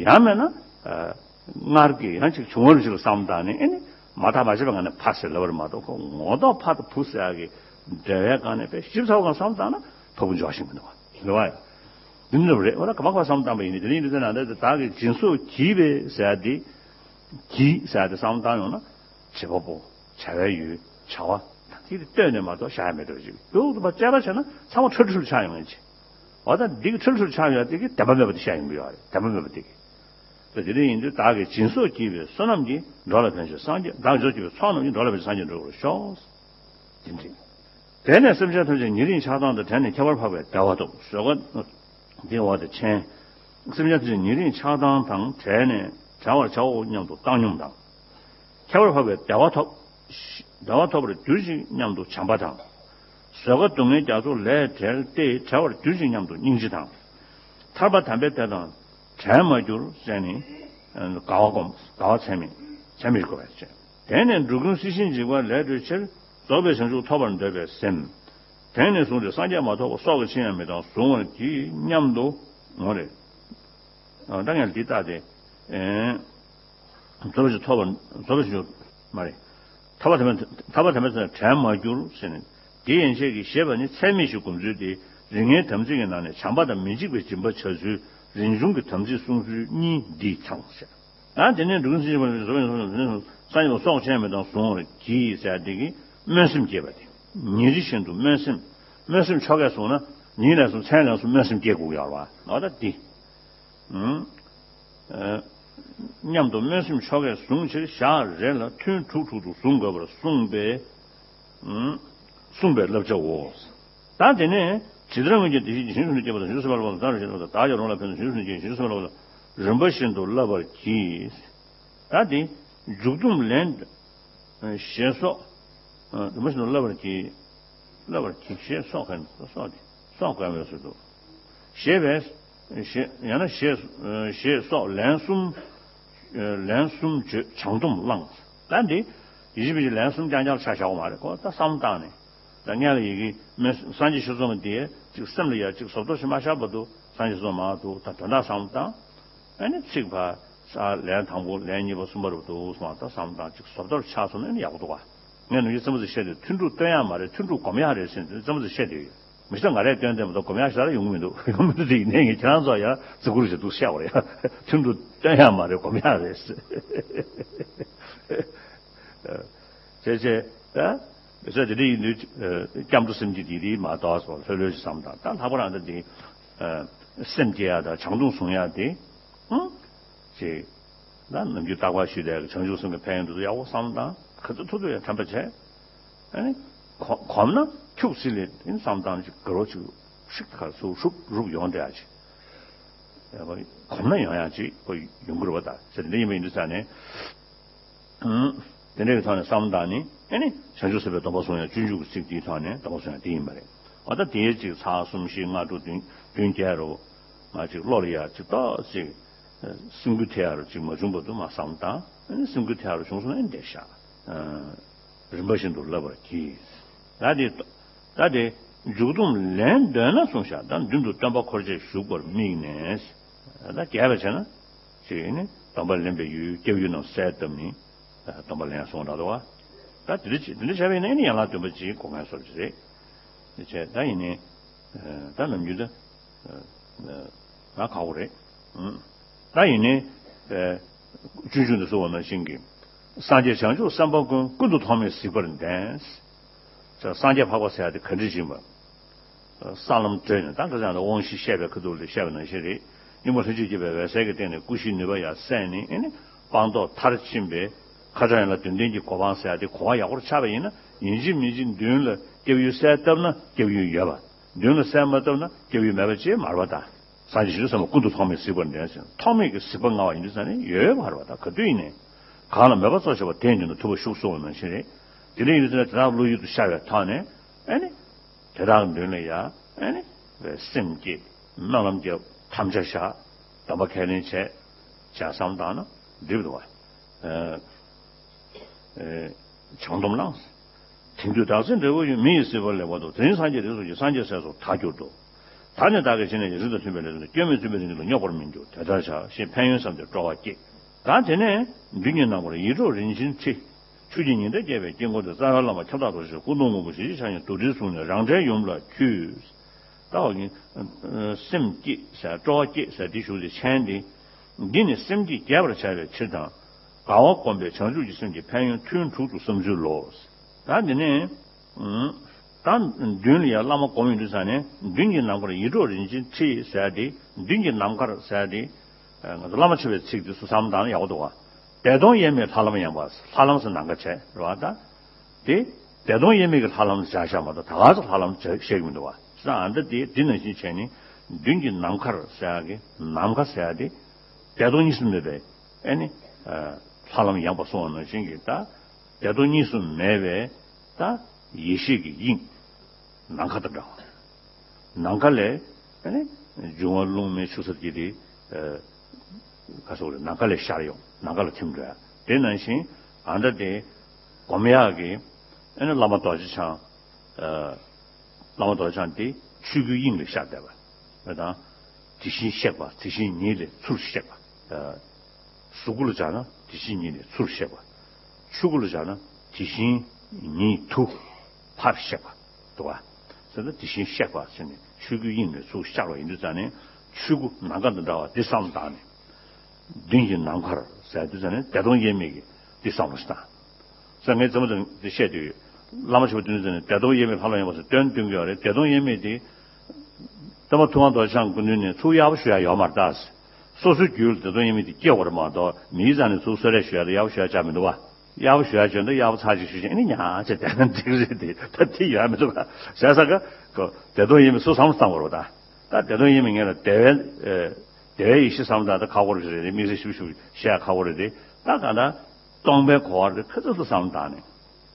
ཡང་མེད་ན། ཨ། སྔར་གྱི་ཡང་ཅིག་བྱུང་བ་ཞིག་ལ་བསམ་བཏང་ནས་ཨེ་ནི་མ་བརྟགས་མ་དཔྱད་པའི་ངང་ནས་ཕ་ཟེར་ལབ་པ་རེད་མ་གཏོགས་ཁོ་ངོ་ཐོག་ཕ་དང་བུ་ཟེར་ཡག་གི་འབྲེལ་བའི་སྒང་ནས་དཔེ་ཞིབ་ཚགས་པོ་གང་བསམ་བཏང་ན་ཕ་བུ་འཇོག་ཤེས་མི་འདུག་བ། རེད་བ་ཡ། འདི་འདྲ་རེད། འོ་ན་ག་པ་ག་བསམ་བཏང་པ་ཡིན་ནི་དེ་རིང་འདི་ཚོ་ནང་ད་བདག་གིས་སྦྱིན་སོགས་བགྱིས་པས་ཟེར་ཡ་དེ། བགྱིས་ཟེར་ཡ་དེ་བསམ་བཏང་ཡོང་ན། བྱེད་པ་པོ། བྱ་བའི་ཡུལ། བྱ་བ། ད་དེ་ལྟོས་ནས་མ་གཏོགས་བཞག་ཡ་མེད་འགྲོ་ཅིག་འདུག་ད་པ་དཔྱད་པ་བྱས་ན་ཚང་མ་འཁྲུལ་འཁྲུལ་ཆགས་ཡོང་ངེས་ཅིག་འོ་ད་འདི་གི་འཁྲུལ་འཁྲུལ་ཆགས་ཡོང་ཡ་དེ་གི་བདེན་པ་མེད་པ་དེ་བཤད་ཡོང་གི་ཡོད་རེད། བདེན་པ་མེད་པ་དེ་གི། ད་དེ་འདྲ་ཡིན་དུས་བདག་གིས་སྦྱིན་སོགས་བགྱིས་པས་བསོད་ནམས་ཀྱིས་འགྲོ་ལ་ཕན་ཕྱིར་སངས་རྒྱས། བདག་གིས་སྦྱིན་སོགས་བགྱིས་པའི་ཚོགས་རྣམས་ཀྱིས་འགྲོ་ལ་ཕན་ཕྱིར་སངས་རྒྱས་འགྲུབ་པར་ཤོག་འདི་འདྲ། དེ་ནས་སེམས་ཅན་ཐམས་ཅད་ཉེ་རིང་ཆགས་སྡང་དང་བྲལ་ནས་ཁྱད་པར་འཕགས་པའི་བདེ་བ་ཐོབ། བཟོད་པ། དེའི་འོག་ཏུ་མཆན། སེམས་ཅན་ཐམས་ཅད་ཉེ་རིང་ཆགས་སྡང་དང་བྲལ་ནས་བྲལ་བར་བྱའོ་སྙམ་དུ་བཏང་སྙོམས་དང་། ཁྱད་པར་འཕགས་པའི་བདེ་བ་ཐོབ། བདེ་བ་ཐོབ་པར་གྱུར་ཅིག་སྙམ་དུ་བྱམས་པ་དང་། བཟོད་དཀའ་སྡུག་བསྔལ་རྒྱ་མཚོ་ལས་བྲལ་ཏེ་བྲལ་བར་གྱུར་ཅིག་སྙམ་དུ་སྙིང་རྗེ་དང་། ཐར་པ་དམ་པའི་བདེ་དང་བྲལ་མ་གྱུར་ཟེར་ནས་དགའ་བ་སྒོམ། དགའ་བ་ཚད་མེད། ཚད་མེད་དགོས་པར་བྱེད། དེང་ནས་འགྲོ་ཀུན་སྲིད་ཞིའི་འཇིགས་པ་ལས་གྲོལ་ཕྱིར། རྫོགས་པའི་བྱང་ཆུབ་ཐོབ་པར་འདོད་པའི་སེམས། དེང་ནས་བཟུང་སྟེ་སངས་རྒྱས་མ་ཐོབ་བར་སྲོག་གི་ཕྱིར་ཡང་མི་གཏང་གཟུང་བར་བགྱི་སྙམ་དུ། འོ་རེད། ད་ངས་འདི་ལྟ་སྟེ། རྫོགས་པའི་ཐོབ་པར། རྫོགས་པའི་ཕྱིར། མ་རེད། ཐར་པ་དམ་པའི། ཐར་པ་དམ་པའི་ཚེ་བྲལ་མ་གྱུར་ཟེར་ནས། དེ་ཡན་ཆད་ཀྱི་ཞེས་པ་ནི་ཚད་མེད་བཞི་སྒོམ་ཚུལ་ཏེ། རིགས་ལྔའི་དམ་ཚིག་གི་ནང་ནས་བྱམས་པ་དང་མི་འཇིགས་པའི་སྦྱིན་པ་བྱ་ཚུལ། རིན་འབྱུང་གི་དམ་ཚིག་བསྲུང་ཚུལ་གཉིས་འདི་ཚང་ཟེར། ཡང་དེ་ནས་འགྲོ་ཀུན་སྲིད་ཞིའི་འཇིགས་པ་ལས་གྲོལ་བའི་སངས་རྒྱས་ལ་སྲོག་ཕྱིར་མི་གཏང་གཟུང་བར་བགྱི་ཟེར་དེ་གི་སྨོན་སེམས་བསྐྱེད་པ་དེ། ཉིན་རེ་བཞིན་དུ་སྨོན་སེམས། སྨོན་སེམས་ཆོ་གས་བཟུང་ན་ཉིན་ལས་སུ་མཚན་ལས་སུ་སྨོན་སེམས་བསྐྱེད་དགོས་ཀྱི་ཡོད་རེད་བ། འོ་ད་འདི། ཨུམ། ཨ། སྙམ་དུ་སྨོན་སེམས་ཆོ་གས་བཟུང་ཕྱིར་ཞག་རེ་ལ་ཐུན་དྲུག་དྲུག་ཏུ་བཟུང་དགོས་པར་གསུངས་པས། ཨུམ། གསུངས་པའི་བསླབ་བྱའོ། ད་དེ་ནས་ཇི་ལྟར་སྔོན་གྱི་བདེ་གཤེགས་ཀྱིས་བྱང་ཆུབ་སེམས་ནི་བསྐྱེད་པ་དང་བྱང་ཆུབ་སེམས་དཔའ་ལ་བསླབ་པ་དང་། བདག་ཀྱང་རང་ལ་ཕན་ཚུན་བྱང་ཆུབ་སེམས་ནི་བསྐྱེད་བྱང་ཆུབ་སེམས་དཔའ་ལ་བསླབ་པ་དང་། རིམ་པ་བཞིན་དུ་བསླབ་པར་བགྱི། ད་དེ་མཇུག་སྡོམ་ལན། ཞེས་སོགས། རིམ་པ་བཞིན་དུ་བསླབ་པར་བགྱི། བསླབ་པར་བགྱི་ཞེས་སོགས་ག་སོགས་ཏེ་སོགས་ག་མེད་སུ་འདུག་ཞེས་པས། ཞེས་ཡང་ན་ཞེས་ཞེས་སོགས་ལན་གསུམ། ལན་གསུམ་བརྗོད་བྱང་སྡོམ་བླངས། ད་འདི་ཡིད་བཞིན་པའི་ལན་གསུམ་རྐྱང་རྐྱང་ཆ་བཞག་པ་མ་རེད། ཁོ་ད་བསམ་བཏང་ནས། ད་སྔོན་ལ་ཡི་གེ་མེད་སངས་རྒྱས་ཞེས་གསུངས་པ་འདི་ཅིག་སེམས་ལ་ཡ་ཅིག་ཟབ་རྡོལ་ཞིག་མ་བཞག་པ་འདུག་སངས་རྒྱས་ཞེས་གསུངས་མ་འདུག་ད་དོན་དག་བསམ་བཏང་། ཨ་ནི་ཚིག་ཕར་ལན་དང་པོ་ལན་གཉིས་པ་གསུམ་པ་རུ་འདུག་སོང་བ་ད་བསམ་བཏང་ཅིག་ཟབ་རྡོལ་ཆགས་སོང་ན་ཨ་ནི་ཡག་པོ་འདུག་བ། ངས་ནམ་རྒྱུན་རྩེད་མོ་ཚོ་བཤད་དུས་ཐུན་དྲུག་སྟོན་ཡག་མ་རེད། ཐུན་དྲུག་སྒོམ་ཡག་རེད་ཟེར་དུས་རྩེད་མོ་ཚོ་བཤད་དུས་ཡོད། མི་ཤེས་ང་རས་སྟོན་དེ་མ་གཏོགས་སྒོམ་ཡག་ཞེ་དྲག་ཡོང་གི་མི་འདུག་ཡོང་མི་འདུག་དེ་ཡིན་ནའི་ངས་ཁྱེད་རང་ཚོ་ཡང་བརྩི་བཀུར་བྱེད་འདུག་བཤད་པ་རེད་ཡ། ཐུན་དྲུག་སྟོན་ཡག་མ་རེད། སྒོམ་ཡག་རེད་ཟེར། བྱས་བྱས་ད། བྱས་དེ་འདྲ་ཡིན་དུས། སྐྱབས་འགྲོ་སེམས་བསྐྱེད་འདི་འདི་མ་གཏོགས་སོ་ལྷོད་ལྷོད་ཞིག་བསམ་དང་ད་ལྷག་པར་ཨ་ད་འདི། སེམས་བསྐྱེད་ཡག་དང་བྱང་སྡོམ་བཟུང་ཡག་དེ། ཅེས། ད་ནམ་རྒྱུན་རྟག་པར་ཞུས་བསྡད་ཀྱི་བྱང་ཆུབ་སེམས་ཀྱི་ཕན་ཡོན་དེ་ཚོ་ཡག་པོ་བསམ་བཏང་ག་ཚོད་ཐུབ་ཐུབ་ཡང་དྲན་པ་བྱས། ཨ་ནི། གོམས་ན་ཁྱུག་ཙམ་ལས་ཨིན་བསམ་བཏང་ཅིག་དགའ་རོགས་ཅིག་ཧྲིག་ཁར་སུ་ཧྲུབ་རུབ་ཡོང་བསྡད་ཡག་ཅིག་གོམས་ན་ཡོང་ཡག་ཅིག་ཁོ་ཡོང་གི་རེད་བ། ད་ཟེར་དེ་འདྲ་ཡིན་པ་ཡིན་དུས་ཙང་ནས། དེ་འདྲ་གི་ཐོག་ནས་བསམ་བཏང་ནས་ཨ་ནི་བྱང་ཆུབ་སེམས་དཔའི་སྡོམ་པ་བཟུང་ཡག་སྤྱོད་འཇུག་གི་ཚིག་དེའི་ཐོག་ནས་སྡོམ་པ་བཟུང་ཡག་དེ་ཡིན་པ་རེད། འོ་ད་དེའི་ཅིག་ཚར་གསུམ་བཞི་ལྔ་དྲུག་བདུན་བདུན་བརྒྱད་རུ། ང་ཅིག་བློ་ལ་ཡ་ཅིག་ཏོག་ཅིག་སེམས་འགུལ་ཐེབས་ཡག་རུ་ཅིག་མ་བྱུང་བར་དུ་མ་བསམ་བཏང་། ཨ་ནི་སེམས་འགུལ་ཐེབས་ཡག་རུ་བྱུང་སོང་ན་ཨ་ནི་བསྡད་ཤག་རིམ་པ་བཞིན་དུ་བསླབ་པར་བགྱི། ད་དེ། ད་དེ། མཇུག་སྡོམ་ལན་འདོན་ན་གསུངས་ཤག་ད་མདུན་དུ་སྟོན་པ་འཁོར་བཅས་བཞུགས་པར་དམིགས་ནས། ད་རྒྱས་པ་བྱས་ན། ཅིག་ནི་སྡོམ་པ་ལེན་པའི་ཡུལ་སྐྱབས་ཡུལ་རྣམས་གསལ་བཏབ་ནས། སྡོམ་པ་ལེན་གསུངས་འདྲ་འདུག་བ། ད་དེ་འདྲ་བྱས་དེ་འདྲ་བྱས་པ་ཡིན་ན་ཨ་ནི་ཡན་ལག་བདུན་པ་ཅིག་གོ་མཁན་བཟོ་ཅིག་རེད། བྱས་ད་ཡིན་ནའི། ད་ནམ་རྒྱུན་ད། ང་ཁག་པོ་རེད། ད་ཡིན་ནའི། སྤྱོད་འཇུག་འདི་གསུངས་པ་ནང་བཞིན་གྱི། སངས་རྒྱས་བྱང་ཆུབ་སེམས་དཔའ་ཀུན། ཀུན་ཏུ་ཐོགས་མེད་གཟིགས་པར་ལྡན། སངས་རྒྱས་འཕགས་པ་ཟེར་ཡག་དེ་ག་འདྲ་ཡིན་པ། ས་ལམ་བགྲོད་ནས་ད་ག་ཚང་ལ་དབང་བཞི་བཤད་པའི་ཁ་ཐུག་ལ་བཤད་པ་ནང་བཞིན་རེད། སྙིང་པོ་ལྷུན་གྱིས་བརྒྱན་པའི་འོད་གསལ་གྱི་སྟེང་ནས་སྐུ་བཞིའི་ནུས་པ་ཡར་གསལ་ནས་ཨེ་ནི་སྤངས་རྟོགས་མཐར་ཕྱིན་པའི། ཁ་བྱང་ཡན་ལ་དོན་ལྡན་གྱི་གོ་འཕང་ཟེར་ཡ་དེ་གོ་བ་ཡག་པོ་ཆགས་པ་ཡིན་ན། ཡིན་གཅིག་མིན་གཅིག་མདུན་ལ་སྐྱབས་ཡུལ་གསལ་བཏབ་ན་སྐྱབས་ཡུལ་ཡོད་པ། མདུན་ལ་གསལ་མ་བཏབ་ན་སྐྱབས་ཡུལ་མེད་པ་ཅེས་མ་རེད་པ་ད། སངས་རྒྱས་ཞིང་ས་མ་ཀུན་ཏུ་ཐོགས་མེད་གཟིགས་པར་འདོད་ཟེར། ཐོགས་མེད་ཀྱི་གཟིགས་པ་མངའ་བ་ཡིན་དུས་ཙང་ནས་ཡོད་པ་རེད་པ་ད། ག་དུས་ཡིན་ནའི་གང་ལ་མོས་པ་གཙོ་ཆེ་བ་དེ་ཡིན་དུས་ན་ཐུབ་པ་ཤུགས་སོང་བ་ནང་བཞིན་རེད། དེ་འདྲ་ཡིན་དུས་ཙང་ནས་དེ་དག་བློ་ཡུལ་དུ་ཤར་བའི་ཐོག་ནས། ཨེ་ནི། དེ་དག་མདུན་ལ་ཡ། ཨེ་ནི། སེམས་བསྐྱེད། སྨོན་ལམ་བརྒྱབ། དམ་བཅའ་བཞག། སྡོམ་པ་ཁས་ལེན་བྱས། བྱས་བསམ་བཏང་ན་འགྲིག་འདུག་བ། ཨེ། ཨེ། བྱང་སྡོམ་བླངས། དེང་དུས་བདག་འཛིན་འབྲས་བུ་ཡོད། མི་ཡི་སྲིད་པ་ལེགས་པར་ཐོབ། དེ་རིང་སངས་རྒྱས་རིགས་སུ་སྐྱེས། སངས་རྒྱས་སྲས་སུ་ད་གྱུར་ཏོ། ད་ནི་བདག་གིས་ཇི་ནས་ཀྱང་། རིགས་དང་མཐུན་པའི་ལས་དང་། སྐྱོན་མེད་བརྩོན་པས་རིགས་ཀྱི་བདག། སྙོགས་པར་མི་འཇུག་དེ་ལྟར་བྱ། ཞེས་ཕན་ཡོན་བསམ་སྟེ་སྤྲོ་བ་བསྐྱེད། ད་དེ་ནས་མདུན་གྱི་ནམ་མཁར་ཡིད་འཕྲོག་རིན་ཆེན་ཁྲི། ཆོས་ཀྱི་ཉི་ཟླ་རྒྱས་པའི་དཀྱིལ་འཁོར་དུ། རྩ་བའི་བླ་མ་ཁྱབ་བདག་རྡོ་རྗེ་སྐུ་གདུང་སྔོན་པོ་ཞལ་གཅིག་ཕྱག་གཉིས་རྡོར་དྲིལ་བཟུང་ནས་རང་འདྲའི་ཡུམ་ལ་འཁྱུད། ད་འོ་གི། སེམས་བསྐྱེད་ཟེར། སྤྲོ་བ་བསྐྱེད་ཟེར་འདི་ཞུ་སྟེ་མཆན་འདི། འདི་ནི་སེམས་བསྐྱེད་རྒྱས་པར་བྱ་བའི་ཕྱིར་དང་། དགའ་བ་བསྒོམས་པས་བྱང་ཆུབ་ཀྱི་སེམས་ཀྱི་ཕན་ཡོན་ཐུན་དྲུག་ཏུ་བསམ་ཚུལ་ལོ། ད་འདི་ནི། ད་མདུན་ལ་ཡང་བླ་མ་སྒོམ་ཡོང་དུས་ཙང་ནས། མདུན་གྱི་ནམ་མཁར་ཡིད་འཕྲོག་རིན་ཆེན་ཁྲི་ཟེར་ཏེ། མདུན་གྱི་ནམ་མཁར་ཟེར་ཏེ། ང་ཚོ་བླ་མ་མཆོད་པའི་ཚིག་འདི་ཚོ་བསམ་བློ་བཏང་ན་ཡག་པོ་འདུག་བ། བདེ་སྟོང་དབྱེར་མེད་ལྷ་ལམ་ཡངས་པ། ལྷ་ལམ་ཟེར་ནམ་མཁའ་བྱས་རེད་བ་ད། དེ། བདེ་སྟོང་དབྱེར་མེད་ཀྱི་ལྷ་ལམ་བཞག་བཞག་མ་གཏོགས་ད་ག་ཚོད་ལྷ་ལམ་བྱ་བཤད་ཀྱི་མི་འདུག་བ། ས་ཨ་འདི་དེ་འདི་ནང་བཞིན་བྱས་ནས། མདུན་གྱི་ནམ་མཁར་ཟེར་ཡག་གི་ནམ་མཁའ་ཟེར་ཡག་དེ། བདེ་སྟོང་གཉིས་སུ་མེད་པའི་ཨེ་ནི། ལྷ་ལམ་ཡངས་པ་གསུངས་པ་ནང་བཞིན་གྱི་ད། བདེ་སྟོང་གཉིས་སུ་མེད་པའི་ད། ཡེ་ཤེས་ཀྱི་དབྱིངས། ནམ་མཁའ་དང་འདྲ་བ། ནམ་མཁའ་ལས་ཨེ་ནི། འབྱུང་བ་རླུང་མེ་ཆུ་ས་དཀྱིལ་དེ། ག་སོགས་རེད། ནམ་མཁའ་ལས་ཤར་ཡོང་། ནམ་མཁའ་ལ་ཐིམ་འགྲོ་ཡ། དེ་ནང་བཞིན་ཨ་འདྲ་དེ་སྒོམ་ཡག་གི་ཨ་ནི་བླ་མ་རྡོ་རྗེ་འཆང་། བླ་མ་རྡོ་རྗེ་འཆང་དེ་ཆོས་སྐུའི་དབྱིངས་ལས་ཤར་བསྡད་པ་རེད་དང་། དེ་བཞིན་གཤེགས་པ། དེ་བཞིན་ཉིད་ལས་ཚུར་གཤེགས་པ། གཟུགས་སྐུ་ལ་སྦྱར་ན་དེ་བཞིན་ཉིད་ལས་ཚུར་གཤེགས་པ། ཆོས་སྐུ་ལ་སྦྱར་ན་དེ་བཞིན་ཉིད་དུ་ཕར་གཤེགས་པ། འདུག་བ། ཟེར་ན་དེ་བཞིན་གཤེགས་པ་ཟེར་ནས་ཆོས་སྐུའི་དབྱིངས་ནས་ཚུར་ཤར་བ་ཡིན་དུས་ཙང་ནས། ཆོས་སྐུ་ནམ་མཁའ་དང་འདྲ་བ་འདི་བསམ་བཏང་ནས། མདུན་གྱི་ནམ་མཁར་ཟེར་དུས་ཙང་ནས་བདེ་སྟོང་དབྱེར་མེད་ཀྱི་འདི་བསམ་བློ་ཞིག་བཏང་། ཟེར་ངས་རྩེད་མོ་དང་འདི་བཤད་དུས། བླ་མ་ཆོས་པ་དེ་ཚོ་ནས་བདེ་སྟོང་དབྱེར་མེད་ལྷ་ལམ་ཡངས་པ་ཟེར་སྟོན་སྟོན་གྱི་ཡོད་རེད། བདེ་སྟོང་དབྱེར་མེད་དེ། སྟོན་པ་ཐུབ་དབང་རྡོ་རྗེ་འཆང་སྐུ་མདུན་ནས་ཚུར་ཡག་པོ་ཞུ་ཡ་ཡོད་མ་རེད་ད། སོ་སོའི་རྒྱུད་ལ་བདེ་སྟོང་དབྱེར་མེད་དེ་སྐྱེ་བ་རེད་མ་གཏོགས། མིའི་རྩ་ནས་ཚུར་གསོལ་རས་ཞུ་ཡ་དང་ཡག་པོ་ཞུ་ཡ་ཅང་མི་འདུག་བ། ཡག་པོ་ཞུ་ཡ་བྱོན་ད་ཡག་པོ་ཚར་གཅིག་ཞུ་བྱས་ཨ་ནི་ཉག་ཅེས་བསྡད་ན་འགྲིག་རེད་དེ། ད་དེ་ཡོད་མི་འདུག་ག་ཟེར་ས་ག་གོ། བདེ་སྟོང་དབྱེར་མེད་སུ་བསམ་བློ་བཏང་བ་རེད་ད། ད་བདེ་སྟོང་དབྱེར་མེད་ངེད་ལ་དེ་བས། དེ་བས་ཡེ་ཤེས་བསམ་བློ་བཏང་ད་ཁག་པོ་རེད་རེད། དམིགས་བསལ་ཞིབ་ཞིབ་བཤད་ཁག་པོ་རེད་དེ། ད་ག་ད། སྟོང་པའི་གོ་བ་དེ་ཁ་ཚུབ་ཏུ་བསམ་བློ་བཏང་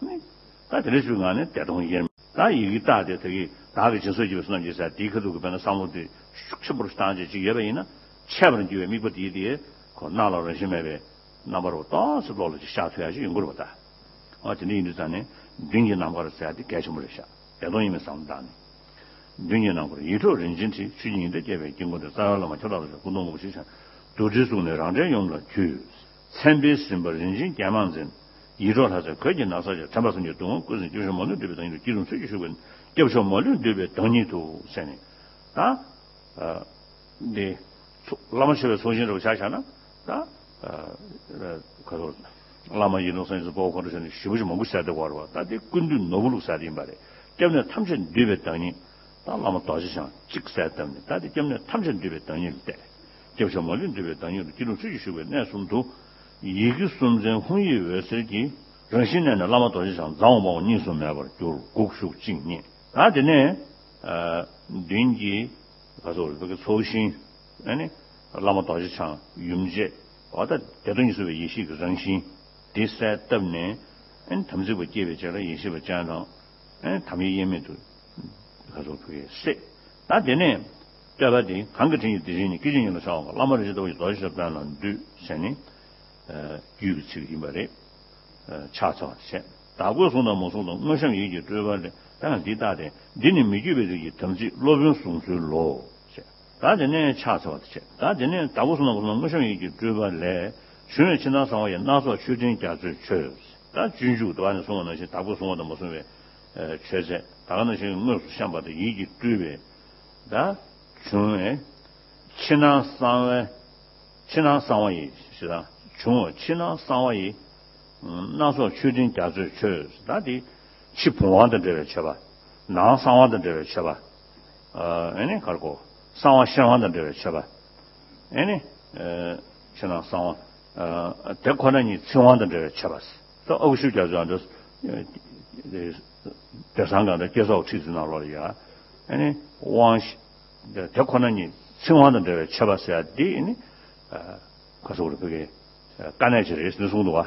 ནས། ད་དེ་འདྲ་ཞིག་ངང་ནས་བདེ་སྟོང་དབྱེར་མེད། ད་ཡི་གེ་རྟགས་དེ་དེ་གི་བདག་གིས་སྦྱིན་སོགས་བགྱིས་པའི་བསོད་ནམས་ཀྱིས་ཟེར་དེའི་ཁ་ཐུག་གི་དཔེར་ན་བསམ་བློ་དེ་ཤུགས་ཆེན་པོ་བཏང་བྱས་ཅིག་ཡོད་པ་ཡིན་ན། འཆད་པར་འགྱུར་བའི་དམིགས་པ་དེའི་དེ་ཁོ་སྣང་ལ་རང་བཞིན་མེད་པའི་རྣམ་པ་རུ་ཏོག་ཙམ་བློ་ལ་ཅིག་ཤར་ཐུབ་ཡ་ཞིག་ཡོང་གི་རེད་པ་ད། ཨ་དེ་འདྲ་ཡིན་དུས་ཙང་ནས་མདུན་གྱི་ནམ་མཁར་ཟེར་ཡ་དེ་གལ་ཆེན་པོ་རེད་ཤག་བདེ་སྟོང་དབྱེར་མེད་བསམ་བློ་བཏང་ནས། མདུན་གྱི་ནམ་མཁར་ཡིད་འཕྲོག་རིན་ཆེན་ཁྲི། ཆོས་ཀྱི་ཉི་ཟླ་རྒྱས་པའི་དཀྱིལ་འཁོར་དུ། རྩ་བའི་བླ་མ་ཁྱབ་བདག་རྡོ་རྗེ་སྐུ་གདུང་སྔོན་པོ་ཞལ་གཅིག་ཕྱག་གཉིས་རྡོར་དྲིལ་བཟུང་ནས་རང་འདྲའི་ཡུམ་ལ་འཁྱུད། མཚན་དཔེའི་གཟིམ་པ་རིན་ཆེན་རྒྱན་མང་འཛིན། ཡིད་འཕྲོག་ལྷ་རྫས་གོས་ཀྱི་ན་བཟའ་བྱས། དྲན་པ་བསམ་གྱིས་གདུང་བ་ཀུན་བསྲིངས། སྐྱབས་མཆོག་མ་ལུས་འདུད་པའི་བདག་ཉིད་དུ། སྐྱིད་སྡུག་ཚུལ་གྱིས་ཞུགས་པའི་སྐྱབས་མཆོག་མ་ལུས་འདུད་པའི་བདག་ཉིད་དུ་ཟེར་ནས། ད། འདི། བླ་མ་མཆོད་པའི་ཚོགས་ཞིང་འདྲ་བོ་ཆ་བཞག་ན། ད། ག་ཚོད། བླ་མ་ཡིད་འཕྲོག་སངས་རྒྱས་སུ་འབོ་ཁོང་ཁྲོ་བྱས་ནས་ཞེ་པོ་ཅིག་མང་པོ་ཟེར་བསྡད་ཀྱི་ཡོད་རེད་བ། ད་འདི་ཀུན་འདུས་ནོར་བུ་ལུགས་ཟེར་དེ་ཡིན་པ་རེད། སྐྱབས་གནས་ཐམས་ཅད་འདུས་པའི་བདག་ཉིད། ད་བླ་མ་རྡོ་རྗེ་འཆང་གཅིག་གསལ་བཏབ་ནས། ད་འདི་སྐྱབས་གནས་ཐམས་ཅད་འདུས་པའི་བདག་ཉིད་ལ་གཏད། སྐྱབས་མཆོག་མ་ལུས་འདུད་པའི་བདག་ཉིད་ལ། སྐྱིད་སྡུག་ཚུལ་གྱིས་ཞུགས་པའི་གནས་གསུམ་དུ། ཡི་གེ་གསུམ་ཚན་ཧཱུྃ་ཡིག་འོད་ཟེར་གྱིས། རང་བཞིན་གནས་ནས་བླ་མ་རྡོ་རྗེ་འཆང་། ཛཿ་ཧཱུྃ་ཧཱུྃ་གཉིས་སུ་མེད་པར་གྱུར། དགུག་གཞུག་གཅིག་རྙེད། ད་དེ་ནས། མདུན་གྱི། ག་ཚོད་རེད། བོད་ཀྱི་ཚོགས་ཞིང་། ཨ་ནི། བླ་མ་རྡོ་རྗེ་འཆང་ཡུམ་བརྒྱད། འོ་ད་བདེ་སྟོང་གཉིས་སུ་མེད་པའི་ཡེ་ཤེས་ཀྱི་རང་བཞིན་དེ་གསལ་བཏབ་ནས། ཨ་ནི་དམ་ཚིག་པ་སྐྱེས་པའི་རྗེས་ལ་ཡེ་ཤེས་པ་ཅན་དང་། ཨ་ནི་དམ་ཡེ་དབྱེར་མེད་དུ། ག་ཚོད་བོད་ཀྱི་སྲས། ད་དེ་ནས། བསྟོད་པ་འདི། གང་གི་དྲིན་གྱིས་དེ་བཞིན་ཉིད། སྐད་ཅིག་ཉིད་ལ་ཤར་བ་དགའ། བླ་མ་རིན་ཆེན་ལྟ་བུ་ཡི། རྡོ་རྗེ་ཞབས་བརྟན་ལ་འདུད་ཟེར་ནས། རྒྱུད་ཀྱི་ཚིག་ཡིན་པ་རེད། ཕྱག་འཚལ་བ་བྱས། བདག་པོས་གསུངས་དང་མ་གསུངས་དང་། དངོས་བཤམས་ཡིད་ཀྱི་སྤྲུལ་པ་ལས། ད་ཡང་འདི་ལྟ་སྟེ། འདི་ནི་མི་བསྐྱོད་པའི་རིགས་ཀྱི་དམ་ཚིག་སློབ་དཔོན་བཟུང་ཚུལ་ལོ། ཞེས། ད་དེ་ནས་ཕྱག་འཚལ་བ་དེ་བྱས། ད་དེ་ནས་བདག་པོས་གསུངས་དང་མ་གསུངས་དང་། དངོས་བཤམས་ཡིད་ཀྱི་སྤྲུལ་པ་ལས། བྱུང་བའི་ཕྱི་ནང་གསང་བ་ཡི། སྣ་ཚོགས་མཆོད་སྤྲིན་རྒྱ་མཚོས་མཆོད། ད་སྤྱོད་འཇུག་ཏུ་ནས་གསུངས་པ་ནང་བཞིན། བདག་པོས་གསུངས་པ་དང་མ་གསུངས་པའི་མཆོད་རྫས། ད་ག་ནང་བཞིན་དངོས་སུ་བཤམས་པ་དང་། ཡིད་ཀྱིས་སྤྲུལ་པའི། ད་བྱུང་བའི་ཕྱི་ནང་གསང་བའི། ཕྱི་ནང་གསང་བ་ཡི་ཞེས་དང་། བྱུང་བ་ཕྱི་ནང་གསང་བ་ཡི། སྣ་ཚོགས་མཆོད་སྤྲིན་རྒྱ་མཚོས་མཆོད། ད་དེ་ཕྱི་བུམ་དབང་དང་འབྲེལ་བའི་མཆོད་པ། ནང་གསང་བ་དང་འབྲེལ་བའི་མཆོད་པ། ཨ་ནི་ག་རེ་གོ། གསང་བ་ཤིང་དབང་དང་འབྲེལ་བའི་མཆོད་པ། ཨ་ནི། ཕྱི་ནང་གསང་བ། དེ་ཁོ་ན་ཉིད་ཚིག་དབང་དང་འབྲེལ་བའི་མཆོད་པ། ད་ཨ་ཁུ་ཤུ་རྒྱ་མཚོ་ཨ་འདྲ། དེང་སང་གང་འདྲ་བསྐྱེད་རྫོགས་ཁྲིད་ཚུལ་ནང་ལོགས་ལ་ཡ། ཨ་ནི་དབང་། དེ་ཁོ་ན་ཉིད་ཚིག་དབང་དང་འབྲེལ་བའི་མཆོད་པ་ཟེར་ཡ་འདི་ནི། ཁ་སོགས་རུ་བོད་ཀྱི་དཀའ་གནད་ཅིག་རེད་ཟེར་གསུངས་འདུག་བ།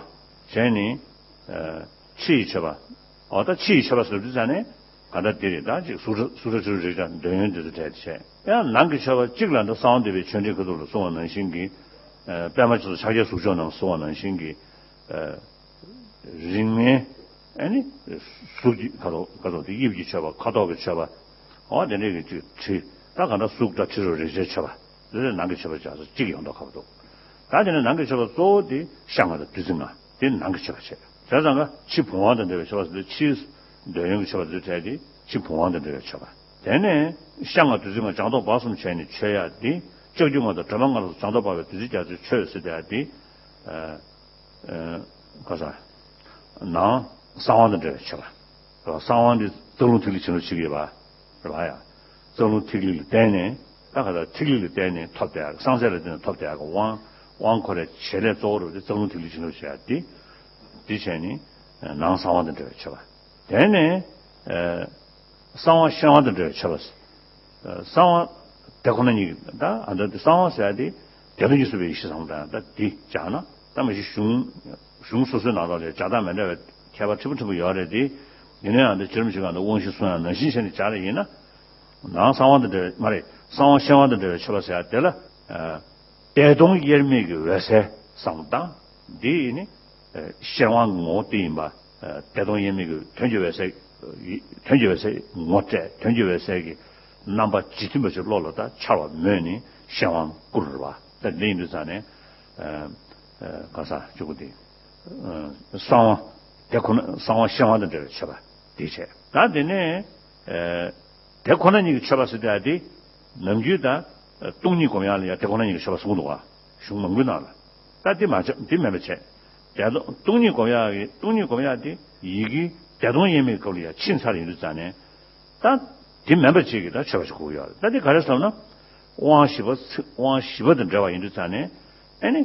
གཞན་ནི། ཕྱི་ཡི་མཆོད་པ། འོ་ད་ཕྱི་ཡི་མཆོད་པ་ཟེར་དུས་ཙང་ནས་ག་འདྲ་འདི་རེད། ད་ཅིག་སུ་ཏྲ་སུ་ཏྲ་ཅུ་རིགས་ཀྱང་འདོད་ཡོན་འདི་ཚོ་བྲལ་ཏེ་བྱས། ཡང་ནང་གི་མཆོད་པ་གཅིག་ལ་འདི་གསང་བ་འདུས་པའི་ཆོས་འབྲེལ་ཁ་ཐུག་ལ་གསུངས་པ་ནང་བཞིན་གྱི། པདྨ་འབྱུང་གནས་ཕྱག་རྒྱའི་གཟུགས་མཆོག་ནང་གསུངས་པ་ནང་བཞིན་གྱི། རིང་མིན། ཨ་ནི། གཟུགས་ཀྱི་ཁ་དོག་ཁ་དོག་དེ་དབྱིབས་ཀྱི་མཆོད་པ། ཁ་དོག་གི་མཆོད་པ། འོ་དེ་འདྲའི་གི་ཅིག་བྲིས། ད་ག་འདྲ་གཟུགས་སྒྲ་དྲི་རོ་རེག་བྱའི་མཆོད་པ། དེ་ནས་ནང་གི་མཆོད་པ་བྱ་ས་གཅིག་ཡོང་མདོག་ཁ་པོ་འདུག་ད་དེ་ནས་ནང་གི་མཆོད་པ་གཙོ་བོ་དེ་ཤ་ལྔ་དང་བདུད་རྩི་ལྔ་དེ་ནང་གི་མཆོད་པ་བྱས། བྱས་ཙང་ཀ་ཕྱི་བུམ་དབང་དང་འབྲེལ་བའི་མཆོད་པ་ཟེར་དུས་ཕྱིའི་འདོད་ཡོན་གྱི་མཆོད་པ་ཚོ་བྲལ་ཏེ་ཕྱི་བུམ་དབང་དང་འབྲེལ་བའི་མཆོད་པ། དེ་ནས་ཤ་ལྔ་བདུད་རྩི་ལྔ་སྦྱངས་རྟོགས་སྤགས་གསུམ་བྱས་ནས་མཆོད་ཡ་དེ། ལྕགས་ཀྱུ་ལྔ་དང་སྒྲོལ་མ་ལྔ་ལ་སོགས་སྦྱངས་རྟོགས་སྤགས་པའི་བདུད་རྩི་རྒྱ་མཚོས་མཆོད་ཟེར་ཡ་དེ། ག་ས། ནང་གསང་བ་དང་འབྲེལ་བའི་མཆོད་པ། གསང་བ་འདི་རྩ་རླུང་ཐིག་ལེ་བྱིན་རླབས་ཆེ་གི་ཡོད་པ། རེད་པ་ཡ། རྩ་རླུང་ཐིག་ལེ་ལ་བརྟེན་ནས། ད་ག་ད་ཐིག་ལེ་ལ་བརྟེན་ནས་ཐོབ་བསྡད་ཡག་གི། གསང་ཚད་ལ་བརྟེན་ནས་ཐོབ་བསྡད་ཡག་གི་དབང་། དབང་ཁོ་རའི་བྱེད་ལས་གཙོ་བོ་རུ་དེ་རྩ་རླུང་ཐིག་ལེ་བྱིན་རླབས་ཆེ་ཡ་འདི། འདི་བྱས་ནས་ནང་གསང་བ་དང་འབྲེལ་བའི་མཆོད་པ། དེ་ནས། གསང་བ་ཤེར་དབང་དང་འབྲེལ་བའི་མཆོད་པ། གསང་བ་དེ་ཁོ་ན་ཉིད་ཀྱི་ད་ཨ་ད་འདི་གསང་བ་ཟེར་ཡ་དེ། བདེ་སྟོང་གཉིས་སུ་མེད་པའི་ཡེ་ཤེས་ཟེར་བ་དང་། ད་འདི་སྦྱར་ན་ད་མ་གཞི་གཞུང་གཞུང་སོ་སོའི་ནང་ལོགས་ལ་སྦྱར་སྟངས་མི་འདྲ་བའི་ཁྱད་པར་ཕྲན་བུ་ཕྲན་བུ་ཡོད་རེད་དེ། ཡིན་ན་ཡང་འདི་ཕྱི་རིམ་བྱེད་སྒང་དུ་དབང་བཞི་གསུང་ཡག་ནང་བཞིན་བྱས་ནས་སྦྱར་ཡ་ཡིན་ན། ནང་གསང་བ་དང་འབྲེལ་བའི་མ་རེད། གསང་བ་ཤེར་དབང་དང་འབྲེལ་བའི་མཆོད་པ་ཟེར་ཡ་དེ་ལ། བདེ་སྟོང་དབྱེར་མེད་ཀྱི་འོད་གསལ་ཟེར་བ་དང་། འདི་ཡིན་ནི། ཤེར་དབང་གི་ངོ་བོ་དེ་ཡིན་པ། བདེ་སྟོང་དབྱེར་མེད་ཀྱི་དོན་གྱི་འོད་གསལ། དོན་གྱི་འོད་གསལ་ངོ་སྤྲད། དོན་གྱི་འོད་གསལ་གྱི་རྣམ་པ་ཇི་མཐུན་པ་ཞིག་བློ་ལ་ད་འཆར་བ་མོས་ནི་ཤེར་དབང་བསྐུར་བ། ད་འདི་ཡིན་དུས་ཙང་ནས། ག་ས་གཅིག་པུ་དེ། གསང་བ། དེ་ཁོ་ན་གསང་བ་ཤེར་དབང་དང་འབྲེལ་བའི་མཆོད་པ་དེ་བྱས། ད་དེ་ནས། དེ་ཁོ་ན་ཉིད་ཀྱི་མཆོད་པ་ཟེར་དེ་ཨ་དེ། ནམ་རྒྱུན་ད། སྟོང་ཉིད་སྒོམ་ཡག་ལ་ཡང་དེ་ཁོ་ན་ཉིད་ཀྱི་མཆོད་པ་གསུངས་འདུག་བ། གཞུང་མང་པོའི་ནང་ལ། ད་དེ་མ་ཆ་དེ་མེད་པ་བྱས། བདེ་སྟོང་སྟོང་ཉིད་སྒོམ་ཡག་གི་སྟོང་ཉིད་སྒོམ་ཡག་དེ་ཡི་གེ་བདེ་སྟོང་དབྱེར་མེད་སྐབས་ལ་ཡང་ཕྱིན་ཚར་ཡིན་དུས་ཙང་ནས། ད་དེ་མིན་པ་ཅིག་གིས་ད་མཆོད་པ་ཞིག་དགོས་ཀྱི་ཡོད་རེད། ད་དེ་ག་རེ་ཟེར་ན། དབང་བཞི་པ་ཚིག་དབང་བཞི་པ་དང་འབྲེལ་བ་ཡིན་དུས་ཙང་ནས། ཨེ་ནི།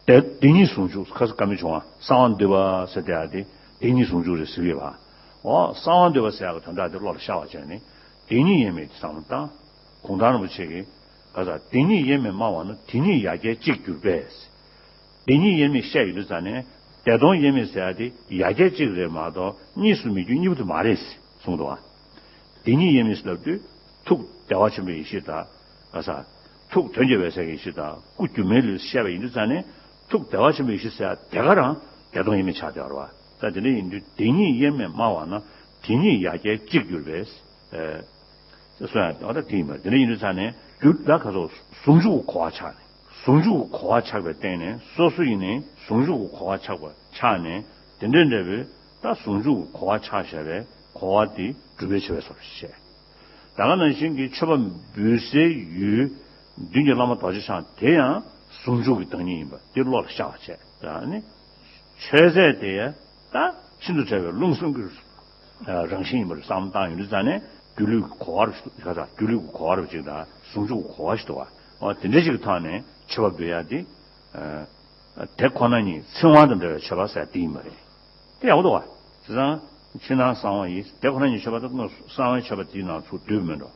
དེ་བདེན་གཉིས་ཟུང་འཇུག་ཁ་སང་བཀའ་མོལ་བྱུང་བ། གསང་བ་འདུས་པ་ཟེར་དེ་ཡ་དེ་བདེན་གཉིས་ཟུང་འཇུག་རེད་ཟེར་གྱི་ཡོད་པ། འོ་གསང་བ་འདུས་པ་ཟེར་ཡག་གི་དོན་དག་དེ་བློ་ལ་ཤར་བ་བྱས་ནས་བདེན་གཉིས་དབྱེར་མེད་ཀྱི་བསམ་བློ་བཏང་། གུང་ཐང་རིན་པོ་ཆེ་གིས་ག་ས་བདེན་གཉིས་དབྱེར་མེད་སྨྲ་བ་ན་དེ་གཉིས་ཡ་གྱལ་གཅིག་གྱུར་པས། བདེན་གཉིས་དབྱེར་མེད་བཤད་ཡོང་དུས་ཙང་ནས་བདེ་སྟོང་དབྱེར་མེད་ཟེར་ཡ་དེ་ཡ་གྱལ་གཅིག་རེད་མ་གཏོགས་གཉིས་སུ་མེད་རྒྱུ་གཉིས་པོ་དེ་མ་རེད་གསུངས་འདུག་བ། བདེན་གཉིས་དབྱེར་མེད་ཟེར་ལབ་དུས་ཐུགས་བདེ་བ་ཆེན་པོའི་ཡེ་ཤེས་དང་། ག་ས། ཐུགས་དོན་གྱི་འོད་གསལ་གྱི་ཡེ་ཤེས་དང་སྐུ་སྒྱུ་མའི་ལུས་བཤད་པ་ཡིན་དུས་ཙང་ནས་ཐུགས་བདེ་བ་ཆེན་པོའི་ཡེ་ཤེས་ཟེར་ཡ་དེ་ག་རང་བདེ་སྟོང་དབྱེར་མེད་ཆགས་བསྡད་པ་རེད་བ། ད་དེ་འདྲ་ཡིན་དུས་བདེན་གཉིས་དབྱེར་མེད་སྨྲ་བ་ན་དེ་གཉིས་ཡ་གྱལ་གཅིག་གྱུར་པས། ཨེ། ཟེར་གསུང་ཡ་འོ་ད་དེ་ཡིན་པ། དེ་འདྲ་ཡིན་དུས་ཙང་ནས་རྒྱུ་ད་ག་ཚོད་ཟུང་འཇུག་གི་གོ་བ་ཆགས་ནས། ཟུང་འཇུག་གི་གོ་བ་ཆགས་པའི་སྟེང་ནས་སོ་སོ་ཡིན་ནའི་ཟུང་འཇུག་གི་གོ་བ་ཆགས་པ་ཆགས་ནས་དེ་འདྲ་འདྲ་བོའི་ད་ཟུང་འཇུག་གི་གོ་བ་ཆགས་བཞག་པའི་གོ་བ་དེ་སྒྲུབ་པའི་ཆེ་བའི་བཟོ་འདྲ་ཞིག་བྱས། ད་ག་ནང་བཞིན་གྱི་མཆོད་པ་འབུལ་སའི་ཡུལ་མདུན་གྱི་བླ་མ་རྡོ་རྗེ་འཆང་དེ་ཡང་ཟུང་འཇུག་གི་བདག་ཉིད་ཡིན་པ་དེ་བློ་ལ་ཤར་བ་བྱས། ད་ནི་མཆོད་རྫས་དེ་ཡང་ད་ཤིན་ཏུ་ཕྲ་བའི་རླུང་གསུམ་གྱི་རང་བཞིན་ཡིན་པར་བསམ་བློ་བཏང་ཡོང་དུས་ཙང་ནས་སྒྱུ་ལུས་ཀྱི་གོ་བ་རུ་ག་ས་སྒྱུ་ལུས་ཀྱི་གོ་བ་རུ་ཅིག་དང་ཟུང་འཇུག་གི་གོ་བ་ཞིག་འདུག་བ། འོ་དེ་འདྲ་ཞིག་གི་ཐོག་ནས་མཆོད་པ་འབུལ་ཡ་དེ། དེ་ཁོ་ན་ཉིད་ཚིག་དབང་དང་འབྲེལ་བའི་མཆོད་པ་ཟེར་དེ་ཡིན་པ་རེད། དེ་ཡག་པོ་འདུག་བ། བྱས་ཙང་ཕྱི་ནང་གསང་བ་ཡི་དེ་ཁོ་ན་ཉིད་མཆོད་པ་དང་། གསང་བའི་མཆོད་པ་དེའི་ནང་ཚུར་བསྡུས་མེད་འགྲོ།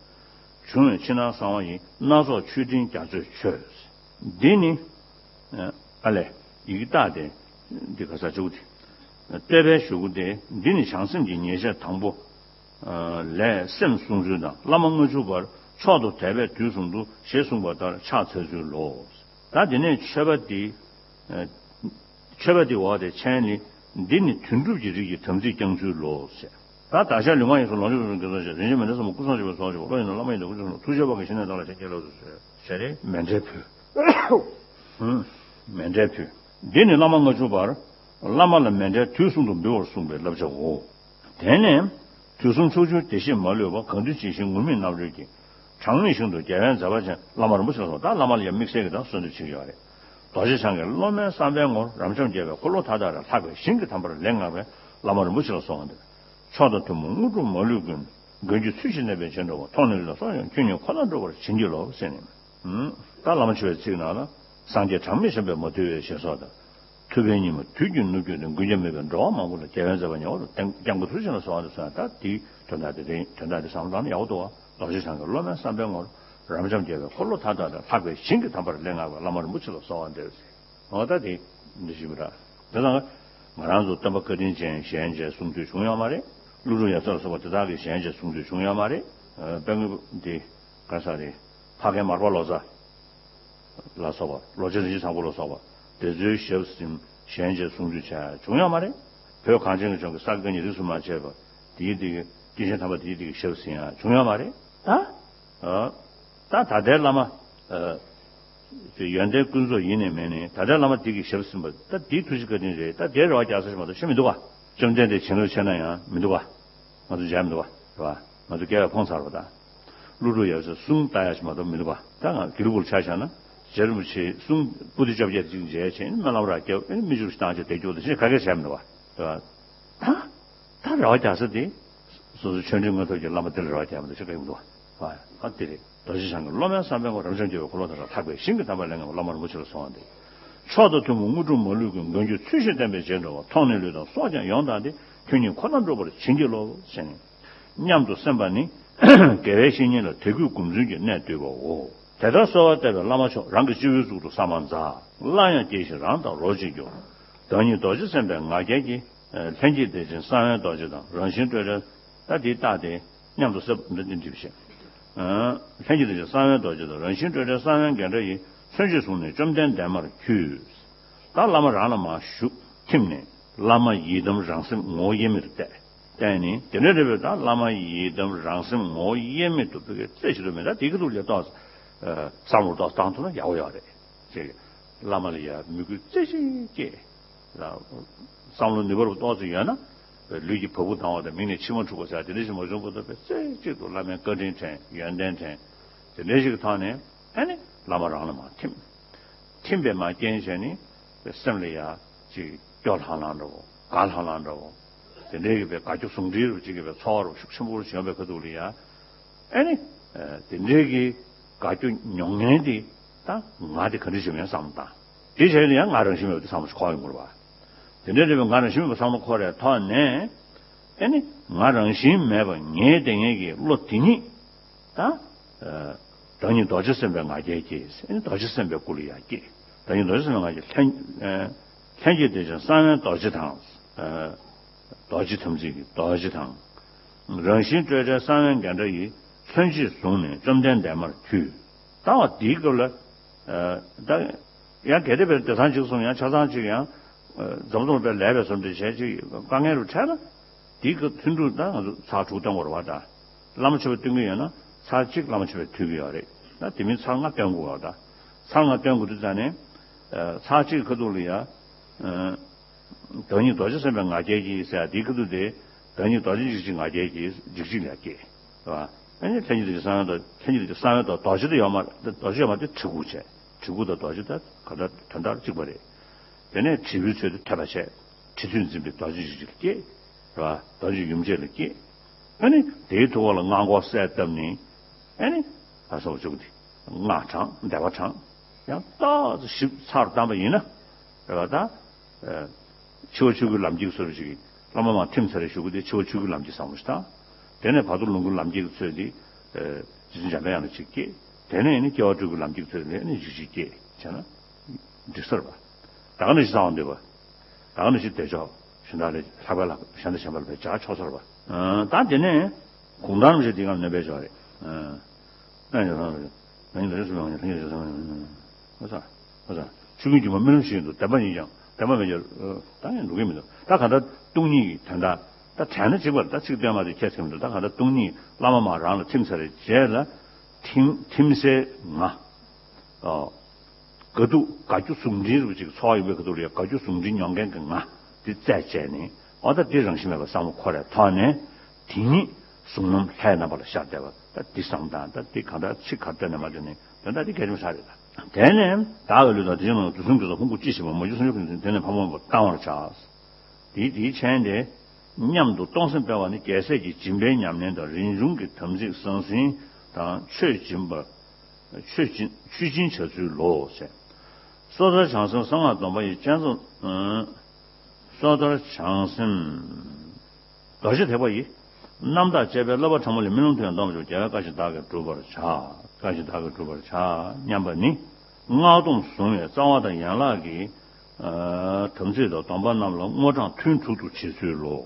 བྱུང་བའི་ཕྱི་ནང་གསང་བ་ཡི། སྣ་ཚོགས་མཆོད་སྤྲིན་རྒྱ་མཚོས་མཆོད། འདི་ནི། ཨ་ལས། ཡི་གེ་རྟགས་དེ། འདི་ག་ས་བཅུག་སྟེ། བསྟོད་པའི་གཞུག་གུ་སྟེ། འདི་ནི་བྱང་སེམས་ཀྱི་ཉེར་སྤྱོད་དང་པོ། ལས་སེམས་བསྲུང་ཚུལ་དང་། བླ་མ་ལྔ་བཅུ་པར་མཆོག་ཏུ་དད་པས་དུས་གསུམ་དུ་ཞེས་གསུངས་པ་ལྟར་ཕྱག་འཚལ་ཚུལ་ལོ། ད་དེ་ནས་མཆོད་པ་འདི། མཆོད་པ་འདི་འོག་དེ་མཆན་ནི། འདི་ནི་དོན་གྲུབ་ཀྱི་རིགས་ཀྱི་དམ་ཚིག་བསྐྱང་ཚུལ་ལོ་ཞེས། ད་བདག་ཅག་ལུས་ངག་ཡིད་གསུམ་ལོངས་སྤྱོད་རྫོགས་པའི་དགེ་ཚོགས་ཆེ། རིན་ཆེན་མཎྜལ་གསུམ་པོ་སྐུ་གསུང་ཐུགས་ཀྱི་ཚོགས་ཆེན་པོ། བློ་ཡིས་ནི་བླ་མ་ཡི་དམ་སྐུ་ཕྱོགས་ལ་ཐུགས་རྗེ་བ་གི་ཞི་གནས་བདག་ལ་ཕྱག་འཚལ་ལོ་ཞེས་རེ་མཎྜལ་ཕུལ། མཎྜལ་ཕུལ། འདི་ནི་བླ་མ་ལྔ་བཅུ་པར། བླ་མ་ལ་མཎྜལ་དུས་གསུམ་དུ་འབུལ་བར་གསུངས་པའི་བསླབ་བྱའོ། དེ་ནས། དུས་གསུམ་ཕྱོགས་བཅུའི་བདེ་གཤེགས་མ་ལུས་པ། གང་འདུལ་ཇི་བཞིན་ངུར་སྨྲིག་རྣམ་རོལ་གྱིས། གྲངས་མེད་ཞིང་དུ་རྒྱལ་བའི་མཛད་པ་ཅན། བླ་མ་རིན་པོ་ཆེ་ལ་གསོལ། ད་བླ་མ་ལ་ཡང་དམིགས་བསལ་གྱི་ད་གསོལ་འདེབས་བྱེད་ཀྱི་ཡོད་རེད། རྡོ་རྗེ་འཆང་གི་སློབ་མའི་བསམ་པའི་ངོར་རབ་འབྱམས་རྒྱལ་བའི་འཁོར་ལོ་མཐའ་དག་ལས་ལྷག་པའི་ཞིང་གི་དམ་པར་ལེགས་བསྔགས་པའི་བླ་མ་རིན་པོ་ཆེ་ལ་གསོལ་བ་འདེབས། མཆོག་དང་ཐུན་མོང་དངོས་གྲུབ་མ་ལུས་ཀུན། མགོན་གྱུར་ཚུལ་བཞིན་གནས་པའི་རྗེས་འགྲོ་བ། མཐོང་ནས་ལུས་དང་སྲོག་ཡང་ཁྱོད་ཉིད་ཁོ་ནར་འགྲོ་བར་བྱིན་གྱིས་རློབས་ཟེར་ནས། ད་བླ་མ་མཆོད་པའི་ཚིག་ནང་ལ། སངས་རྒྱས་གྲངས་མེད་གཞན་པས་མ་ཐུལ་བའི་ཞེས་སོགས་དང་། ཐུབ་པའི་ཉི་མ་དུས་ཀྱི་ནུབ་ཀྱི་ནི་མགོན་སྐྱབས་མེད་པའི་འགྲོ་བ་མང་པོ་ལ་རྒྱལ་བའི་མཛད་པ་ཉེ་བར་དུ་བསྐྱང་དགོས་ཚུལ་བཞིན་ལ་གསོལ་བ་འདེབས་སོ། ད་དེའི་དོན་དག་དེ་རེད། དོན་དག་དེ་བསམ་བློ་བཏང་ན་ཡག་པོ་འདུག་བ། རྡོ་རྗེ་འཆང་གི་སློབ་མའི་བསམ་པའི་ངོར་རབ་འབྱམས་རྒྱལ་བའི་འཁོར་ལོ་མཐའ་དག་ལས་ལྷག་པའི་ཞིང་གི་དམ་པར་ལེགས་བསྔགས་པའི་བླ་མ་རིན་པོ་ཆེ་ལ་གསོལ་བ་འདེབས་ཟེར། འོ་ད་དེ་འདི་ཞིག་མི་འདྲ། དེ་དང་ང་རང་ཚོ་སྟོན་པ་བཀའ་དྲིན་ཅན་གཞན་བཅས་གསུང་དུས་བྱུང་ཡོད་མ་རེད། ཀླུ་སྒྲུབ་ཡབ་སྲས་ལ་སོགས་པ་དེ་དག་གིས་གཞན་བཅས་གསུང་དུས་བྱུང་ཡོད་མ་རེད། ཨ། དཔེ་དངོས་འདི་ག་ས་རེད། ཕ་རྒན་མར་པ་ལོ་ཙཱ་ལ་སོགས་པ། ལོ་ཆེན་རིན་ཆེན་བཟང་པོ་ལ་སོགས་པ་དེ་ཚོའི་ཞབས་ཟིན་གཞན་བཅས་གསུང་དུས་བྱས་བྱུང་ཡོད་མ་རེད། བོད་གངས་ཅན་གྱི་ལྗོངས་ཀྱི་ས་དགེ་བཀའ་རྙིང་རིས་སུ་མ་ཆད་པ་དེའི་དེ་གི་སྐྱེས་ཆེན་དམ་པ་དེའི་དེ་གི་ཞབས་ཟིན་ཡང་བྱུང་ཡོད་མ་རེད། ད། ཨ། ད་ད་ལྟའི་བླ་མ། ཨ། ཡོན་ཏན་ཀུན་རྫོབ་ཡིན་ནའི་མིན་ནའི་ད་ལྟའི་བླ་མ་དེ་གི་ཞབས་ཟིན་པ་ད་དེའི་ཐུགས་རྗེ་བཀའ་དྲིན་རེད། ད་དེའི་རེ་བ་རྒྱག་ས་ཞིག་མ་གཏོགས་ཞིག་མི་འདུག་བ། བཅོམ་ལྡན་འདས་བྱིན་རླབས་ཆེ་ན་ཡང་མི་འདུག་བ། ང་ཚོ་མཇལ་མི་འདུག་བ། རེད་བ། ང་ཚོ་སྐལ་བས་ཕོངས་ཚར་བ་དང་། ཀླུ་སྒྲུབ་ཡབ་སྲས་གསུང་ལྟ་ཡ་ཞིག་མ་གཏོགས་མི་འདུག་བ། ད་ང་དགེ་ལུགས་པར་ཆ་བཞག་ན་རྗེ་རིན་པོ་ཆེའི་གསུང་པོ་ཏི་བཅོ་བརྒྱད་ཅིག་མཇལ་བྱས་སྨོན་ལམ་རག་རྒྱབ་སྨན་བཅོས་ཤིག་བཏང་བྱས་བསྡད་རྒྱུ་དེ་ཞིག་ག་གེ་བྱས་མི་འདུག་བ། རེད་བ། ད། ད་རེ་བ་རྒྱག་ས་དེ། སོ་སོ་ཆོས་འབྲེལ་དངོས་ཐོབ་ཀྱི་བླ་མ་དེ་ལ་རེ་བ་རྒྱག་མི་འདུག་ཅི་ག་ཡིན་འདུག་བ། ཨ་དེ་རེད། རྡོ་རྗེ་འཆང་གི་སློབ་མའི་བསམ་པའི་ངོར་རབ་འབྱམས་རྒྱལ་བའི་འཁོར་ལོ་མཐའ་དག་ལས་ལྷག་པའི་ཞིང་གི་དམ་པ་ལས་ངེས་པ་བླ་མ་རིན་པོ་ཆེ་ལ་གསོལ་བ་འདེབས། མཆོག་ཏུ་ཐུན་མོང་དངོས་གྲུབ་མ་ལུས་ཀྱི། མགོན་ཁྱོད་ཚུལ་བཞིན་བསྟན་པས་རྗེས་འགྲོ་བ། མཐོང་ནས་ལུས་དང་སྲོག་ཀྱང་ཡོངས་དག་སྟེ། ཁྱོད་ཉིད་ཁོ་ནར་འགྲུབ་པར་བྱིན་གྱིས་རློབས་ཟེར་ནས། སྙམ་དུ་སེམས་པ་ནི། དགེ་བའི་བཤེས་གཉེན་ལ་དད་གུས་སྒོམ་བརྩོན་གྱི་གནད་བསྡུས་པའོ། དེ་ལྟར་གསོལ་བ་བཏབ་པའི་བླ་མ་མཆོག་རང་གི་སྤྱི་བོའི་གཙུག་ཏུ་ས་མ་འཛག་སླར་ཡང་དགྱེས་ཤིང་རང་དང་རོ་གཅིག་གྱུར། བདག་ཉིད་རྡོ་རྗེ་སེམས་དཔའི་ང་རྒྱལ་གྱིས། ལྷན་སྐྱེས་བདེ་ཆེན་གསང་བའི་རྡོ་རྗེ་དང་། རང་བཞིན་སྤྲོས་བྲལ། ད་འདི་རྟགས་དེ་མཉམ་དུ་སེབ་འདི་འདི་འགྲིབ་བྱེད། ལྷན་སྐྱེས་བདེ་ཆེན་གསང་བའི་རྡོ་རྗེ་དང་། རང་བཞིན་སྤྲོས་བྲལ་གསང་བའི་རྒྱན་འདྲ་ཡིས། མཚོན་བྱེད་བཟུང་ནས་བཅོམ་ལྡན་འདས་མར་འཁྱུད། ད་བླ་མ་རང་ལ་མར་ཞུགས་ཐིམ་ནས། བླ་མ་ཡི་དམ་རང་སེམས་ངོ་བོ་དབྱེར་མེད་དུ་བལྟས། བལྟས་ནས་དེ་འདྲ་རེད་པས། ད་བླ་མ་ཡི་དམ་རང་སེམས་ངོ་བོ་དབྱེར་མེད་དུ་བོད་ཀྱི་རྩེ་ཞིག་ཏུ་མེད། ད་དེ་གི་ཐུགས་ལ་ཏོག་ཙམ་བསམ་བློ་ཏོག་ཙམ་བཏང་ཐུབ་ན་ཡག་པོ་ཡོད་རེད། ཅེས་བླ་མ་ལ་ཡ་མོས་གུས་རྩེ་གཅིག་སྐྱེས། བསམ་བློ་ནུས་པ་རུ་ཏོག་ཙམ་ཡོད་ན། ལུས་ཀྱི་བ་སྤུ་ལྡང་བ་དང་མིག་ནས་མཆི་མ་འཁྲུག་པ་ཟེར་དེ་འདྲ་ཞིག་མ་བྱུང་བར་དུ་བས་རྩེ་གཅིག་ཏུ་བླ་མའི་བཀའ་དྲིན་དྲན། ཡོན་ཏན་དྲན། དེ་འདྲ་ཞིག་གི་ཐོག་ནས་ཨ་ནི་བླ་མ་རང་ལ་མར་ཐིམ། ཐིམ་པས་མར་རྐྱེན་བྱས་ནས་སེམས་ལ་ཡ་ཅིག་སྐྱོ་ལྷང་ལྷང་འདྲ་བོ། དགའ་ལྷང་ལྷང་འདྲ་བོ། དེ་འདྲའི་གི་བའི་དགའ་སྐྱོ་ཟུང་འབྲེལ་རུ་ཅིག་གི་བའི་ཚོར་བ་ཤུགས་ཆེན་པོ་རུ་བྱུང་བའི་ཁ་ཐུག་ལ་ཡ། ཨ་ནི། དེ་འདྲའི་གི་དགའ་སྐྱོ་མྱོང་མཁན་དེ་ད་ང་དེ་ག་འདྲ་ཞིག་ཡིན་བསམ་བློ་བཏང་། དེ་བྱས་ནས་ཡང་ང་རང་བཞིན་མེད་པ་དེ་བསམ་བློ་ཞིག་འཁོར་ཡོང་དགོས་རེད་བ། དེ་འདྲའི་རེད་པས་ང་རང་བཞིན་མེད་པ་བསམ་བློ་འཁོར་རེད་ཐོག་ནས། ཨ་ནི་ང་རང་བཞིན་མེད་པ་ངའི་དེ་ངེད་ཀྱི་བློ་དེ་ཉིད་ད། བདག་ཉིད་རྡོ་རྗེ་སེམས་དཔའི་ང་རྒྱལ་གྱིས། ཨ་ནི་རྡོ་རྗེ་སེམས་དཔའི་སྐུ་ལ་ཡང་སྐྱེས། བདག་ཉིད་རྡོ་རྗེ་སེམས་དཔའི་ང་རྒྱལ་ལྷན། ལྷན་སྐྱེས་བདེ་ཆེན་གསང་བའི་རྡོ་རྗེ་དང་། རྡོ་རྗེ་དམ་ཚིག་གི་རྡོ་རྗེ་དང་། རང་བཞིན་སྤྲོས་བྲལ་གསང་བའི་རྒྱན་འདྲ་ཡིས། མཚོན་བྱེད་བཟུང་ནས་བཅོམ་ལྡན་འདས་མར་འཁྱུད། ད་བ་འདིའི་སྐབས་ལ། ད། ཡང་གལ་ཏེ་བས་དེ་ཚང་གཅིག་སོང་ཡང་ཆ་ཚང་གཅིག་ཡང་། འཛོམས་འཛོམས་པའི་ལས་པའི་བཟོ་འདྲ་བྱས་ཅིག་དཀའ་ངལ་རུ་འཕྲད་ན། དེའི་སྐབས་ཐུན་དྲུག་ད་ང་ཚོ་ཚར་དྲུག་བཏོན་དགོས་རེད་བ་ད། བླ་མ་མཆོད་པ་བཏོན་གྱི་ཡོད་ན་ཚར་གཅིག་བླ་མ་མཆོད་པ་ཐུག་གི་ཡོད་རེད། ད་དེ་མིན་ཚར་ལྔ་བཏོན་དགོས་བ་ད། ཚར་ལྔ་བཏོན་དགོས་དུས་ད་ནས། ཚར་གཅིག་ཁ་ཐུག་ལ་ཡ། བདག་ཉིད་རྡོ་རྗེ་སེམས་དཔའི་ང་རྒྱལ་གྱིས་ཟེར་ཡ་དེའི་ཁ་ཐུག་དེ། བདག་ཉིད་རྡོ་རྗེ་འཇིགས་བྱེད་ང་རྒྱལ་གྱིས་འཇིགས་བྱེད་ལ་སྐྱེས། རེད་བ། ཨ་ནི་ལྷན་སྐྱེས་རྡོ་རྗེ་གསང་བའི་རྡོ། ལྷན་སྐྱེས་རྡོ་རྗེ་གསང་བའི་རྡོ། རྡོ་རྗེ་དེ་ཡོད་མ་རེད། རྡོ་རྗེ་ཡོད་མ་རེད། དེ་གྲི་གུག་བྱས། གྲི་གུག་དང་རྡོ་རྗེ་དེ་ག་འདྲ་དོན་དག་གཅིག་པ་རེད། དེ་ནས་དྲིལ་བུའི་ཚུལ་དུ་ཐོད་པ་བྱས། དྲི་ཚུལ་འཛིན་པའི་རྡོ་རྗེ་འཇིགས་བྱེད་ལ་སྐྱེས། རེད་བ། རྡོ་རྗེ་ཡུམ་བརྒྱད་ལ་སྐྱེས། ཨ་ནི་དེའི་ཐུ་བ་ལ་སྔགས་འཁོར་གསལ་བཏབ་ནས། ཨ་ནི། ད་སོགས་བཅུག་སྟེ། སྔགས་བགྲངས། བཟླས་པ་བགྲངས། ཡང་ཏོག་ཙམ་ཞིབ་ཚགས་བཏང་པ་ཡིན་ན། རེད་བ་ད། འཆི་བ་ཆོས་སྐུའི་ལམ་གྱི་བཟོ་འདྲ་ཞིག་གིས་བླ་མ་མར་ཐིམ་ཚར་རེ་ཞུ་གི་དེ་འཆི་བ་ཆོས་སྐུའི་ལམ་གྱི་བསམ་བློ་ཞིག་བཏང་། དེ་ནས་བར་དོ་ལོངས་སྐུའི་ལམ་གྱི་ཚོད་དེ། རྗེ་བཙུན་འཇམ་པའི་དབྱངས་ལ་གཅིག་སྐྱེས། དེ་ནས་ནི་སྐྱེ་བ་སྤྲུལ་སྐུའི་ལམ་གྱི་ཚོད་ལས་ནི་འཇིགས་བྱེད་སྐྱེས་བྱས་ན། འགྲིག་ས་རེད་པ། ད་ག་ནང་བཞིན་བསམ་བློ་འདེབས་པ། ད་ག་ནང་བཞིན་བདེ་མཆོག་གཞན་དག་ལས་ལྷག་པའི་ལྷག་གཞན་དང་གཞན་པ་ལ་བས་བྱ་ཆོག་ས་རེད་པ། ད་དེ་ནས་གུང་ཐང་རིན་པོ་ཆེ་འདི་ག་ནོན་པའི་ཕྱོགས་རེད། ཨ། ཨ་ཡ་རང་རེད། ང་ཡི་ལ་རེ་སུ་མང་ཡང་ལྷན་རྒྱས་ཟེར་སོང་། ཨོ་ཙང་། ཨོ་ཙང་། ཆོས་ཀུན་སྒྱུ་མ་རྨི་ལམ་བཞིན་དུ་བདེན་པ་ཉིད་ཀྱང་བདེན་པ་མེད་ཀྱང་། ད་ཡང་འགྲོ་གི་མི་འདུག་ད་གང་ལྟར་སྟོང་ཉིད་ཀྱི་དོན་དག་ད་དྲན་ན་གཅིག་པར་ད་ཚིག་བཏོན་མ་དེ་ཁྱད་ཚིག་མི་འདུག་ད་གང་ལྟར་སྟོང་ཉིད་བླ་མ་མར་རང་ལ་ཐིམ་ཚར་རྗེས་ལ། ཐིམ་ཐིམ་སའི་ང་། ཨོ། དགའ་སྐྱོ་དགའ་སྐྱོ་ཟུང་འབྲེལ་རུ་ཅིག་ཚོར་ཡོང་བའི་ཁ་ཐུག་ལ་ཡ་དགའ་སྐྱོ་ཟུང་འབྲེལ་མྱོང་མཁན་གྱི་ང་དེ་རྩད་བཅད་ནས། ཨོ་ད་དེ་རང་བཞིན་མེད་པར་བསམ་བློ་འཁོར་རེ་ཐོག་ནས། དེ་ཉིད་གཟུང་རྣམ་ལྷའི་རྣམ་པ་ལ་ཤར་བསྡད་པ་ད་འདི་བསམ་དང་། ད་འདི་གང་ལྟར་ཚིག་གར་བཏོན་ནས་མ་བཏོན་ནས་དོན་དག་འདི་གལ་ཆེན་པོ་ཆགས་རེད་ད། དེ་ནས་བདག་གི་ལུས་དང་དེ་བཞིན་ནོ་དུག་གསུམ་གྱི་ཚོགས་ཕུང་པོ་ཅི་ཞིག་པ་མ་གྱུར་སེམས་ཅན་ཀུན་ནི་དེ་ནས་ཕ་མ་མ་བཏང་བར་བྱ། དེའི་དེའི་མཚན་དེ། མཉམ་དུ་གཏོང་སེམས་སྤེལ་བ་ནི་རྒྱལ་སྲས་ཀྱི་སྦྱིན་པའི་ཉམས་ལེན་དང་རིན་འབྱུང་གི་དམ་ཚིག་ཟང་ཟིང་དང་ཆོས་སྦྱིན་པ། ཆོས་སྦྱིན་ཆོས་སྦྱིན་བྱ་ཚུལ་ལོ་ཞེས། སོ་ཐར་བྱང་སེམས་གསང་སྔགས་སྡོམ་པ་ཡི། སྤྱན་རས་གཟིགས། སོ་ཐར་བྱང་སེམས། རྡོ་རྗེ་ཐེག་པ་ཡི། རྣམ་དག་བཅས་པའི་བསླབ་པ་ཕྲ་མོ་ལས། རྨི་ལམ་དུ་ཡང་སྟོན་པར་འགྱུར། རྒྱལ་བའི་བཀའ་བཞིན་བདག་གིས་བསྒྲུབ་པར་བྱ། བཀའ་བཞིན་བདག་གིས་བསྒྲུབ་པར་བྱ་སྙམ་པ་ནི། སྔགས་སྡོམ་བཟུང་བའི་རྩ་བ་དང་ཡན་ལག་གི། ཨ། དམ་ཚིག་དང་སྡོམ་པ་རྣམས་ལ་དངོས་དྲངས་ཐུན་དྲུག་ཏུ་བྱེད་ཚུལ་ལོ།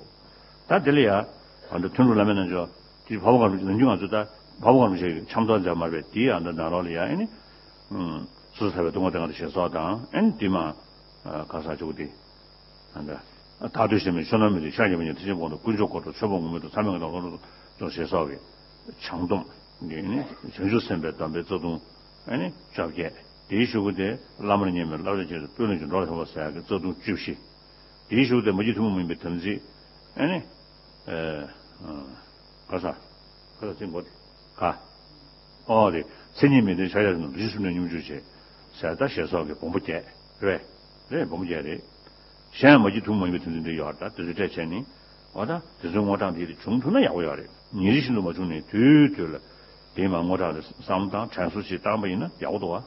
ད་དེ་ལ་ཡ། ཨ། འདི་ཐུན་དྲུག་བླ་མའི་རྣལ་འབྱོར། དེ་འཕགས་པ་གང་རུང་ནམ་རྒྱུན་ང་ཚོ་ད་འཕགས་པ་གང་རུང་ཞིག་འཆམ་ཐག་མཛད་མ་རེད་པས། དེའི་ཨ་འདི་ནང་ལོགས་ལ་ཡ་ཨེ་ནི། ཨུམ། སོ་སོ་ཐར་པའི་སྡུག་བསྔལ་སྟེང་གི་ཞེས་སོགས་དང་། ཨེ་ནི་དེ་མ། ཨ། ག་ས་ཆོག་དེ། ཨ། འདི། ཨ། བདག་བསྟོད་ཞེས་མིན་ཆོས་རྣམས་མི་མཐུན་ཕྱག་རྒྱ་མི་གཉིས་ཐེག་ཆེན་སྤོང་དང་། དཀོན་མཆོག་དཀོར་གྲོགས་ཆོས་འཕགས་ངུར་སྨྲིག་དང་། མཚམས་མེད་ངེས་དང་ལྷུན་གྲུབ་ཏུ་ཞེས་སོགས་ཀྱི་བྱང་སྡོམ་གྱི་ནི་བྱང་ཆུབ་སེམས་དཔའི་སྡོམ་པའི་རྩ་ལྟུང་ཨ་ནི་བཅོ་བརྒྱད། དེའི་གཞུག་གུ་དེ་བླ་མར་མཉམ་པའི་བསླབ་བྱ་ཆེད་དུ་སྤོས་ལེན་གྱི་འགྲོ་ལ་ཕན་པ་ཟེར་ཡག་གི་རྩ་ལྟུང་བཅུ་བཞི། དེའི་གཞུག་གུ་དེ་མ་གྱུར་ཐུན་མོང་མ་ཡིན་པའི་དམ་ཚིག་ཨ་ནི། ཨེ། ཨ། ག་ས། ག་ས་ཚིག་མགོ་དེ། ག། ཨོ་དེ། མཚན་ཉིད་མི་ལྡན་ཕྱག་རྒྱ་ཆེན་པོ། འདུ་ཤེས་གསུམ་ལས་སྙོམས་འཇུག་བྱེད། ཟེར་ད་ཞེས་སོགས་ཀྱི་སྦོམ་པོ་བརྒྱད་རེད། རེད། སྦོམ་པོ་བརྒྱད་རེད། གཞན་ཡང་མ་གྱུར་ཐུན་མོང་མ་ཡིན་པའི་དམ་ཚིག་འདི་ཡོད་ད། དེ་ཚོའི་གྲས་བྱས་ནི། འོ་ད་དེ་ཚོའི་དངོས་དྲངས་དེ་དེ་བྱུང་ཐུབ་ན་ཡག་པོ་ཡོད་རེད། ཉིན་རེ་བཞིན་དུ་མ་བྱུང་ནས་དུས་དུས་ལ་དེ་མ་དངོས་དྲངས་ཏེ་བསམ་བློ་བཏང་དྲན་གསོ་ཞིག་བཏང་པ་ཡིན་ན་ཡག་པོ་འདུག་བ།